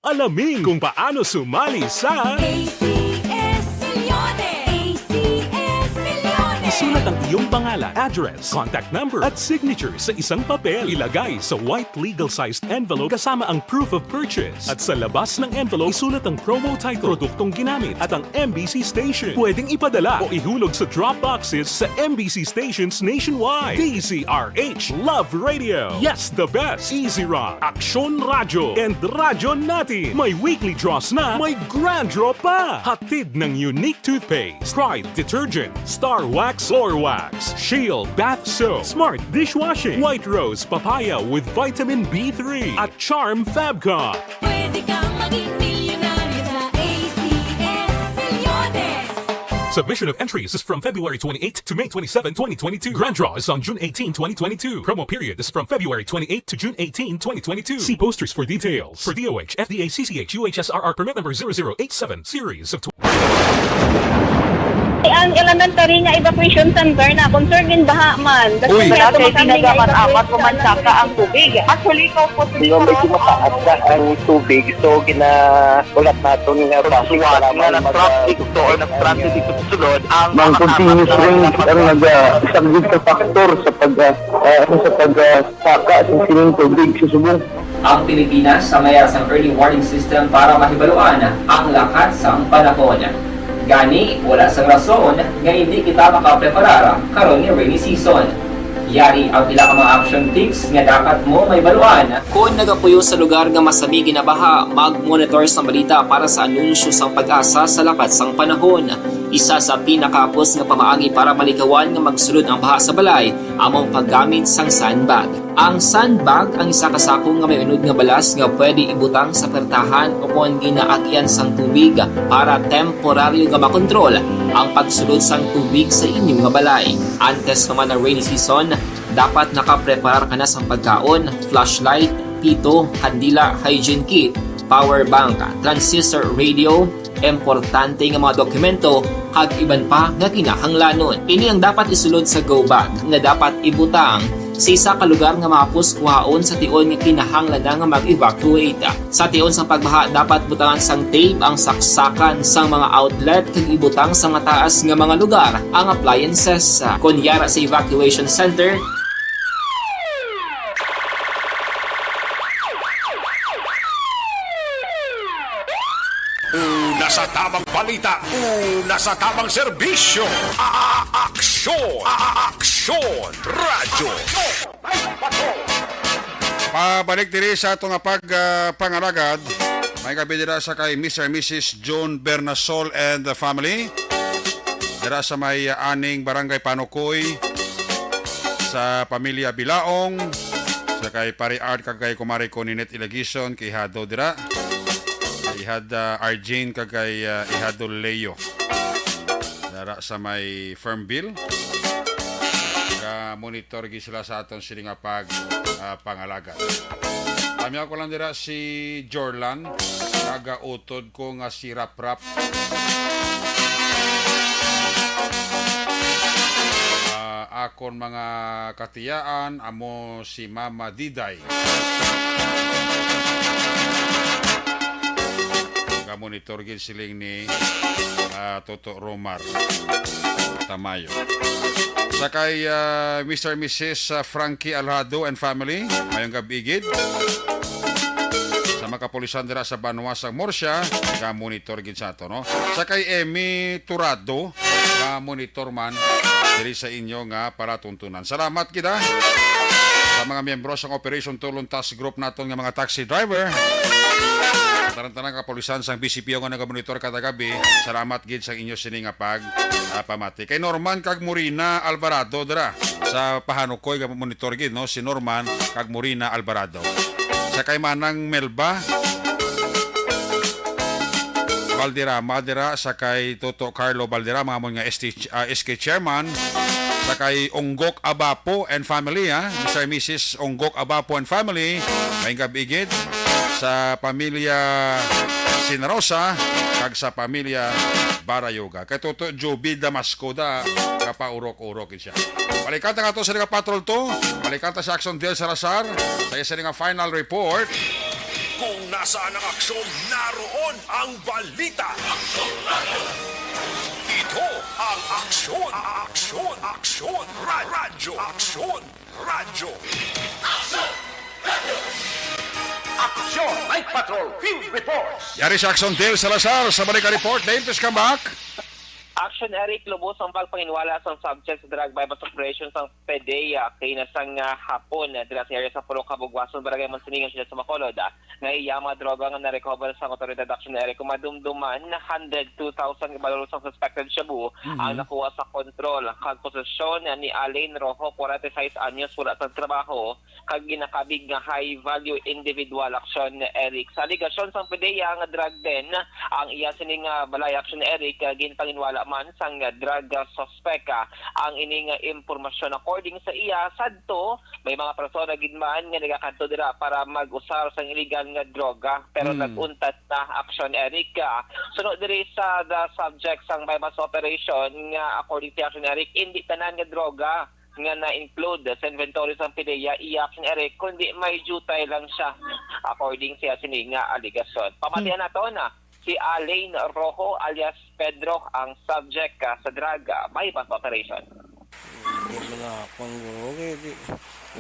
Alamin kung paano sumali sa A C S Milyones! A C S Milyones! Isulat ang iyong pangalan, address, contact number, at signature sa isang papel. Ilagay sa white legal-sized envelope kasama ang proof of purchase. At sa labas ng envelope, isulat ang promo title, produktong ginamit, at ang M B C station. Pwedeng ipadala o ihulog sa drop boxes sa M B C stations nationwide. D Z R H Love Radio. Yes, the best. Easy Rock, Aksyon Radyo, and Radyo Natin. May weekly draws na, may grand draw pa. Hatid ng Unique Toothpaste, Pride Detergent, Star Wax Floor Wax, Shield Bath Soap, Smart Dishwashing, White Rose Papaya with Vitamin B three, at Charm Fabcon. Pwede kang maging milyonaryo sa A C S Milyones. Submission of entries is from February twenty-eighth to May twenty-seven, twenty twenty-two. Grand draw is on June eighteen, twenty twenty-two. Promo period is from February twenty-eighth to June eighteen, twenty twenty-two. See posters for details. For D O H, F D A, C C H, U H S R R permit number zero zero eight seven, series of Ang elementary nga evacuation center na concern in baha man. Uy. Wala kay pinagaman amat pumansaka ang tubig. Actually, ikaw po, Hindi, medyo mataas na ang tubig. So, ginahulat naton nga traffic, kailangan mag-, nag-traffic to or nag-traffic dito sa sulod. Ang continuous rain ang nag-, ah, isang big factor sa pag, ah, ah, ano, sa pag, ah, saka sa sining tubig sa subong. Ang Pilipinas sa may aras ang early warning system para mahibaluan ang lakat sang panahon. Gani, wala sang rason nga indi kita makapreparar karon nga rainy season. Yari ang pila ka mga action tips nga dapat mo mahibaluan. Kon nagapuyo sa lugar nga masami ginabaha, mag-monitor sang balita para sa anunsyo sang PAGASA sa lakat sang panahon. Isa sa pinakahapos nga pamaagi para malikawan nga magsulod ang baha sa balay amo ang paggamit sang sandbag. Ang sandbag ang isa ka sako nga may unod nga balas nga pwede ibutang sa pertahan o kon ginaagian sang tubig para temporaryo nga makontrol ang pagsulod sang tubig sa inyo nga balay. Antes pa man ang rainy season, dapat nakapreparar ka na sang pagkaon, flashlight, pito, kandila, hygiene kit, power bank, transistor radio, importante nga mga dokumento, kag iban pa nga kinahanglanon. Ini ang dapat isulod sa go bag nga dapat ibutang sa isa ka lugar nga mahapos kuhaon sa tion nga kinahanglan na nga mag-evacuate. Sa tion sang pagbaha, dapat butangan sang tape ang saksakan sang mga outlet kag ibutang sa mataas nga mga lugar ang appliances. Kon yara sa evacuation center, Una sa tamang balita, una sa tamang serbisyo. A-, a-, aksyon, a-, a-, aksyon, radyo. Pabalik diri sa ato nga pag, ah, pangalagad. May gabi dira sa kay Mister and Missus John Bernasol and the family. Dira sa may, ah, aning Barangay Panukoy, sa pamilya Bilaong, sa kay Pare Art kag kay Kumare ko Ninette Ilagison, kay Hado dira. Kay Ihad, ah, Arjin kag kay, ah, Ihado Leo. Dara sa may Fernville. Ga-monitor gid sila sa aton sini nga pag, ah, pangalagad. Kami ako lang dira si Jorlan, nagautod ko nga si Raprap. Ah, akon mga katiyaan, amo si Mama Diday. Ga-monitor gid siling ni, ah, Toto Romar Tamayo. Sa kay, ah, Mister and Missus, ah, Frankie Alhado and family, mayong gabi gid. Sa mga kapulisan dira sa Banwa sang Murcia, ga-monitor gid sa ato, no? Sa kay Emmy Turado, ga-monitor man diri sa inyo nga palatuntunan. Salamat gid, ah, sa mga miyembro sang Operation Tulon Task Group naton nga mga taxi driver. Tanan-tanan kapulisan sang B C P O nga nagamonitor kada gabi. Salamat gid sa inyo sini nga pag, ah, pamati. Kay Norman kag Morina Alvarado dira sa Pahanukoy nga monitor gid, no, si Norman kag Morina Alvarado. Sa kay Manang Melba Valderrama dira, sa kay Toto Carlo Valderrama, amon nga S T, ah, S K chairman, sa kay Unggok Abapo and family, ha, Mister and Missus Unggok Abapo and family, may gabi gid sa pamilya Sinarosa kag sa pamilya Barayoga. Kay Toto Joby Damasco da, kapaurok-urok gid siya. Balikan ta nga to sa nga Patrol two. Balikan ta si Action Del Salazar sa isa nga final report. Kung nasaan ang aksyon, naroon ang balita. Ito ang Aksyon, Aksyon, Aksyon, Ra-, Radyo Aksyon, Radyo. Aksyon, Night Patrol, Field Reports. Yari si Action Del Salazar sa balik report. Dave, please come back. Action, Eric, lubos ang pagpanginwala sang subject sa drug buy-bust operation sang PDEA kay nasang, ah, hapon, ah, dira sa area sa Purok Kabugwason, Barangay Monsingingan, Siyudad sa Bacolod, ah, nga iya mga droga nga na-recover sang otoridad. Action, Eric, kung madumduman, hundred two thousand ka balor sang suspected shabu ang Mhm. nakuha sa kontrol kag posesyon ni Alain Rojo, forty-six anyos, wala sa trabaho, kag ginakabig nga high value individual. Action, Eric. Sa alegasyon sang PDEA nga drug den ang iya sini nga balay. Action, Eric, ah, ginpanginwala man sang drug, ah, suspect, ah, ang ini nga impormasyon. According sa iya, sadto may mga persona gid man nga nagakadto dira para mag-usar sang illegal nga droga, pero Hmm. nag-untat na. Action, Eric, ah. Suno diri sa the subject sang buy-bust operation nga, according to Action, Eric, indi tanan nga droga nga na-include sa inventory sang PDEA iya, Action, Eric, kundi may jutay lang siya, according sa iya sini nga alegasyon. Pamatian Hmm. nato na si Alain Rojo alias Pedro ang subject, ah, sa drug, ah, buy-bust operation. Di man ako ang guro, kaya di,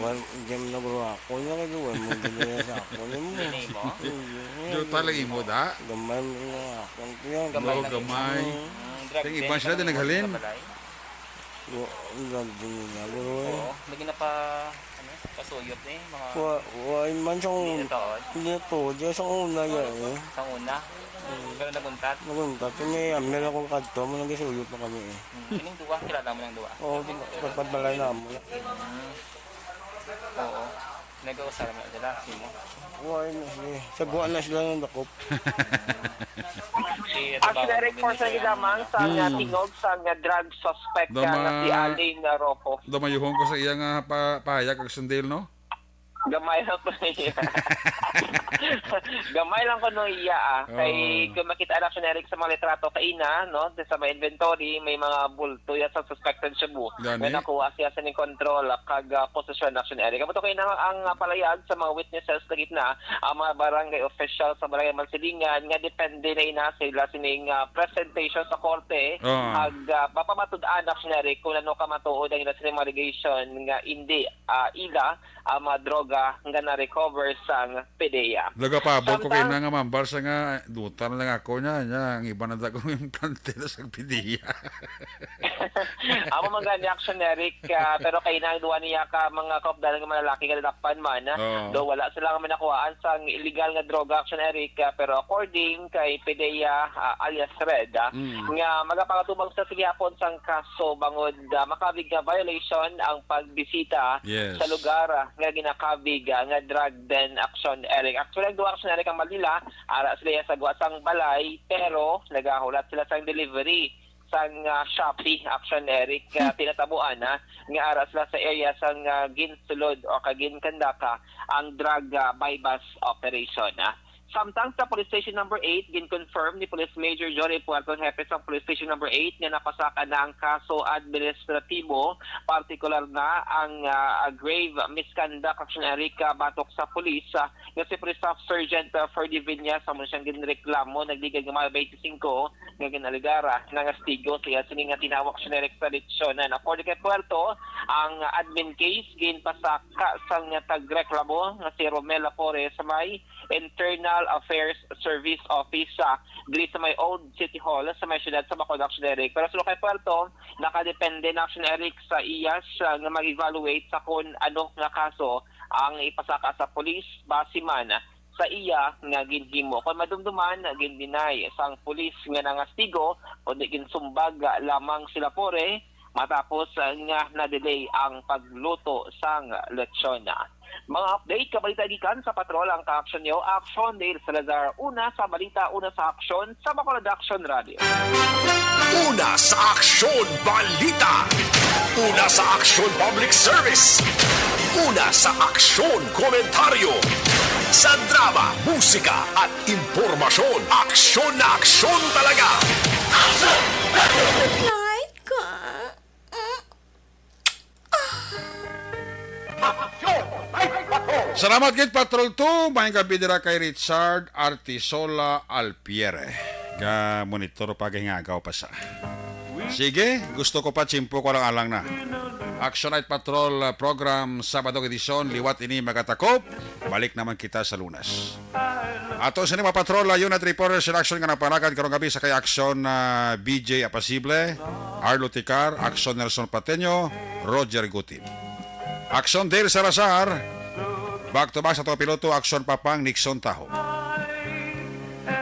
wal-, di man ako, ako na kaya, wal mo ginawa sa ako ni mo. Hindi mo? Hindi. Jutay lang imo, da? Gamay mo na ako, kaya. Gamay Oo, lang gamay. Imo. Mm, drug Kaya den, iban sila din parang naghalin. Sa balay. Wa, ang ganda nila, bro, eh. Oo, lagi na pa, ano, pasuyop na eh, mga Wa, wa, man sa Hindi una. na taon. Hindi na to. Di sa una yan, eh. Sa una. Mm. Pero naguntat. Naguntat. Kung may amnel akong kadto, mo nang gisuyop na kami, eh. Mm. Ining duwa, kilala mo ng duwa? Oo, pag-, pagpadbalay na mo. Mm. Oo. Nag-uusara na sila, si mo. Wa, yun, eh. Sa guwa na sila ng dakop. Si, ano ba, Actually, Eric, for sa Minister lamang sa nga Hmm. tingog sa nga drug suspect Dama-, nga si Alin Rojo. Damayuhon ko sa iya nga pa-, pahayag kag sundil, no? Gamay lang ko niya. Gamay lang ko no iya, ah. Kay Oh. kung makita na, Action Eric, sa mga litrato kaina, no, sa may inventory, may mga bulto ya sa suspected shabu. Gani? Nga nakuha siya sa ning control, ah, kag, ah, posesyon, Action Eric. Amo to kay na ang, ah, palayag sa mga witnesses sa gitna, ang mga barangay official sa Barangay Mansilingan nga depende na ina sila sining, ah, presentation sa korte. Ah. Ag, ah, mapamatud-an, Action Eric, kung ano ka matuod ang ila sining mga allegation nga indi, ah, ila ang mga droga nga na-recover sang PDEA. Nagapabor ko kay Samtang na nga mambal sa nga, duta na lang ako niya, niya, ang iba na dagong implante na sa PDEA. Amo man gani, Action Eric, ah, pero kay na duwa niya ka mga kaupdanan nga mga lalaki nga nadakpan man, ah, Oo. do wala sila nga manakuhaan sang illegal nga droga, Action Eric, ah, pero according kay PDEA, ah, alias Red, ah, Mm. nga magapakatubang sa gihapon sang kaso bangod, ah, makabig nga violation ang pagbisita Yes. sa lugar, ah, nga ginakabig, ah, nga drug den, Action Eric. Actually, ang duha, Action Eric, ang Manila, ara sila sa guwa sang balay, pero nagahulat sila sang delivery sang, ah, Shopee, Action Eric, ah, tinatabuan, ah, nga ara sila sa area sang, ah, ginsulod o kagin-kandaka ang drug, ah, buy-bust operation, ah. Samtang sa Police Station Number Eight, gin-confirm ni Police Major Johnny Puerto, hepe sa Police Station Number Eight, nga napasaka na ang kaso administratibo, partikular na ang, ah, grave misconduct, Action Eric, ah, batok sa pulis, ah, nga si Police Staff Sergeant, ah, Ferdy Viñas, amo siyang ginreklamo, nagligad nga mga twenty-five nga ginaligara, nangastigo sa iya sini nga tinawag generic sa leksyon. And according kay Puerto, ang admin case ginpasaka sang nagreklamo nga si Romel Lapore sa may Internal Affairs Service Office, ah, diri sa may Old City Hall sa may siyudad sa Bacolod, Action Eric. Pero suno kay Puerto, nakadepende na, Action Eric, sa iya sa nga mag-evaluate sa kung ano nga kaso ang ipasaka sa pulis, base man sa iya nga ginhimo. Kon madumduman, gin-deny sang pulis nga nangastigo, kundi ginsumbag lamang si Lapore matapos nga na-delay ang pagluto sang lechon. Mga update, kabalita gikan sa Patrol ang ka-aksyon niyo, Action Dale Salazar. Una sa balita, una sa aksyon, sa Bacolod Action Radio. Una sa aksyon, balita. Una sa aksyon, public service. Una sa aksyon, komentaryo. Sa drama, musika, at impormasyon. Aksyon na aksyon talaga. Night ka. Salamat gid, Patrol two. Maayong gabi dira kay Richard Artisola Alpiere. Ga monitor pa, gahingagaw pa sa. Sige, gusto ko pa, tiyempo ko lang alang na. Action Night Patrol, uh, program, Sabado edisyon, liwat ini magatakop. Balik naman kita sa Lunes. Ato sini mga patrol, uh, unit reporters in action nga napanakad karong gabi sa kay Action, uh, B J Apasible, Arlo Ticar, Action Nelson Pateño, Roger Guti. Action Dale Salazar. Back to back sa to piloto, Action Papang Nixon Taho.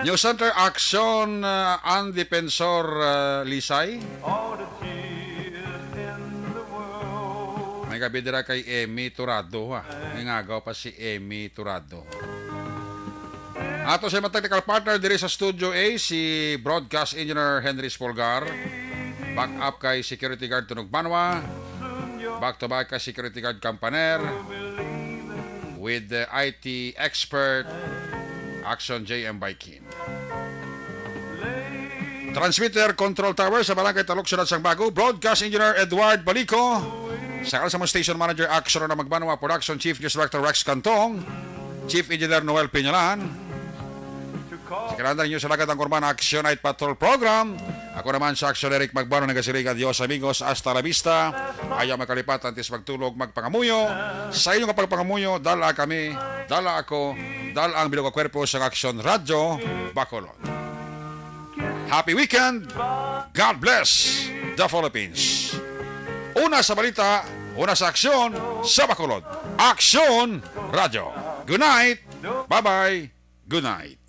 News Center, Action, uh, ang Defensor, uh, Lisay. May gabi dira kay Emmy Turado, ha. May ngagaw pa si Emmy Turado. Ato sa mga technical partner diri sa Studio A, si Broadcast Engineer Henry Spolgar. Back up kay Security Guard Tunog Banwa. Back to back kay Security Guard Campaner. With the I T expert, Action J M Baikin. Transmitter Control Tower sa Barangay Talok, Siyudad sang Bago. Broadcast Engineer Edward Balico. Sa ngalan sa mga Station Manager, Action na Magbanwa. Production Chief News Director Rex Cantong. Chief Engineer Noel Piñalan. Sa kinahanglan ninyo sa Lagat ang Kurman Action Night Patrol Program. Ako naman sa Action Eric Magbano nagasiling, "Adios, amigos. Hasta la vista." Ayaw makalipat, antes magtulog, magpangamuyo. Sa inyo nga pagpangamuyo, dala kami, dala ako, dala ang bilog nga kwerpo sa Action Radyo Bacolod. Happy weekend. God bless the Philippines. Una sa balita, una sa aksyon, sa Bacolod. Aksyon Radyo. Good night. Bye-bye. Good night.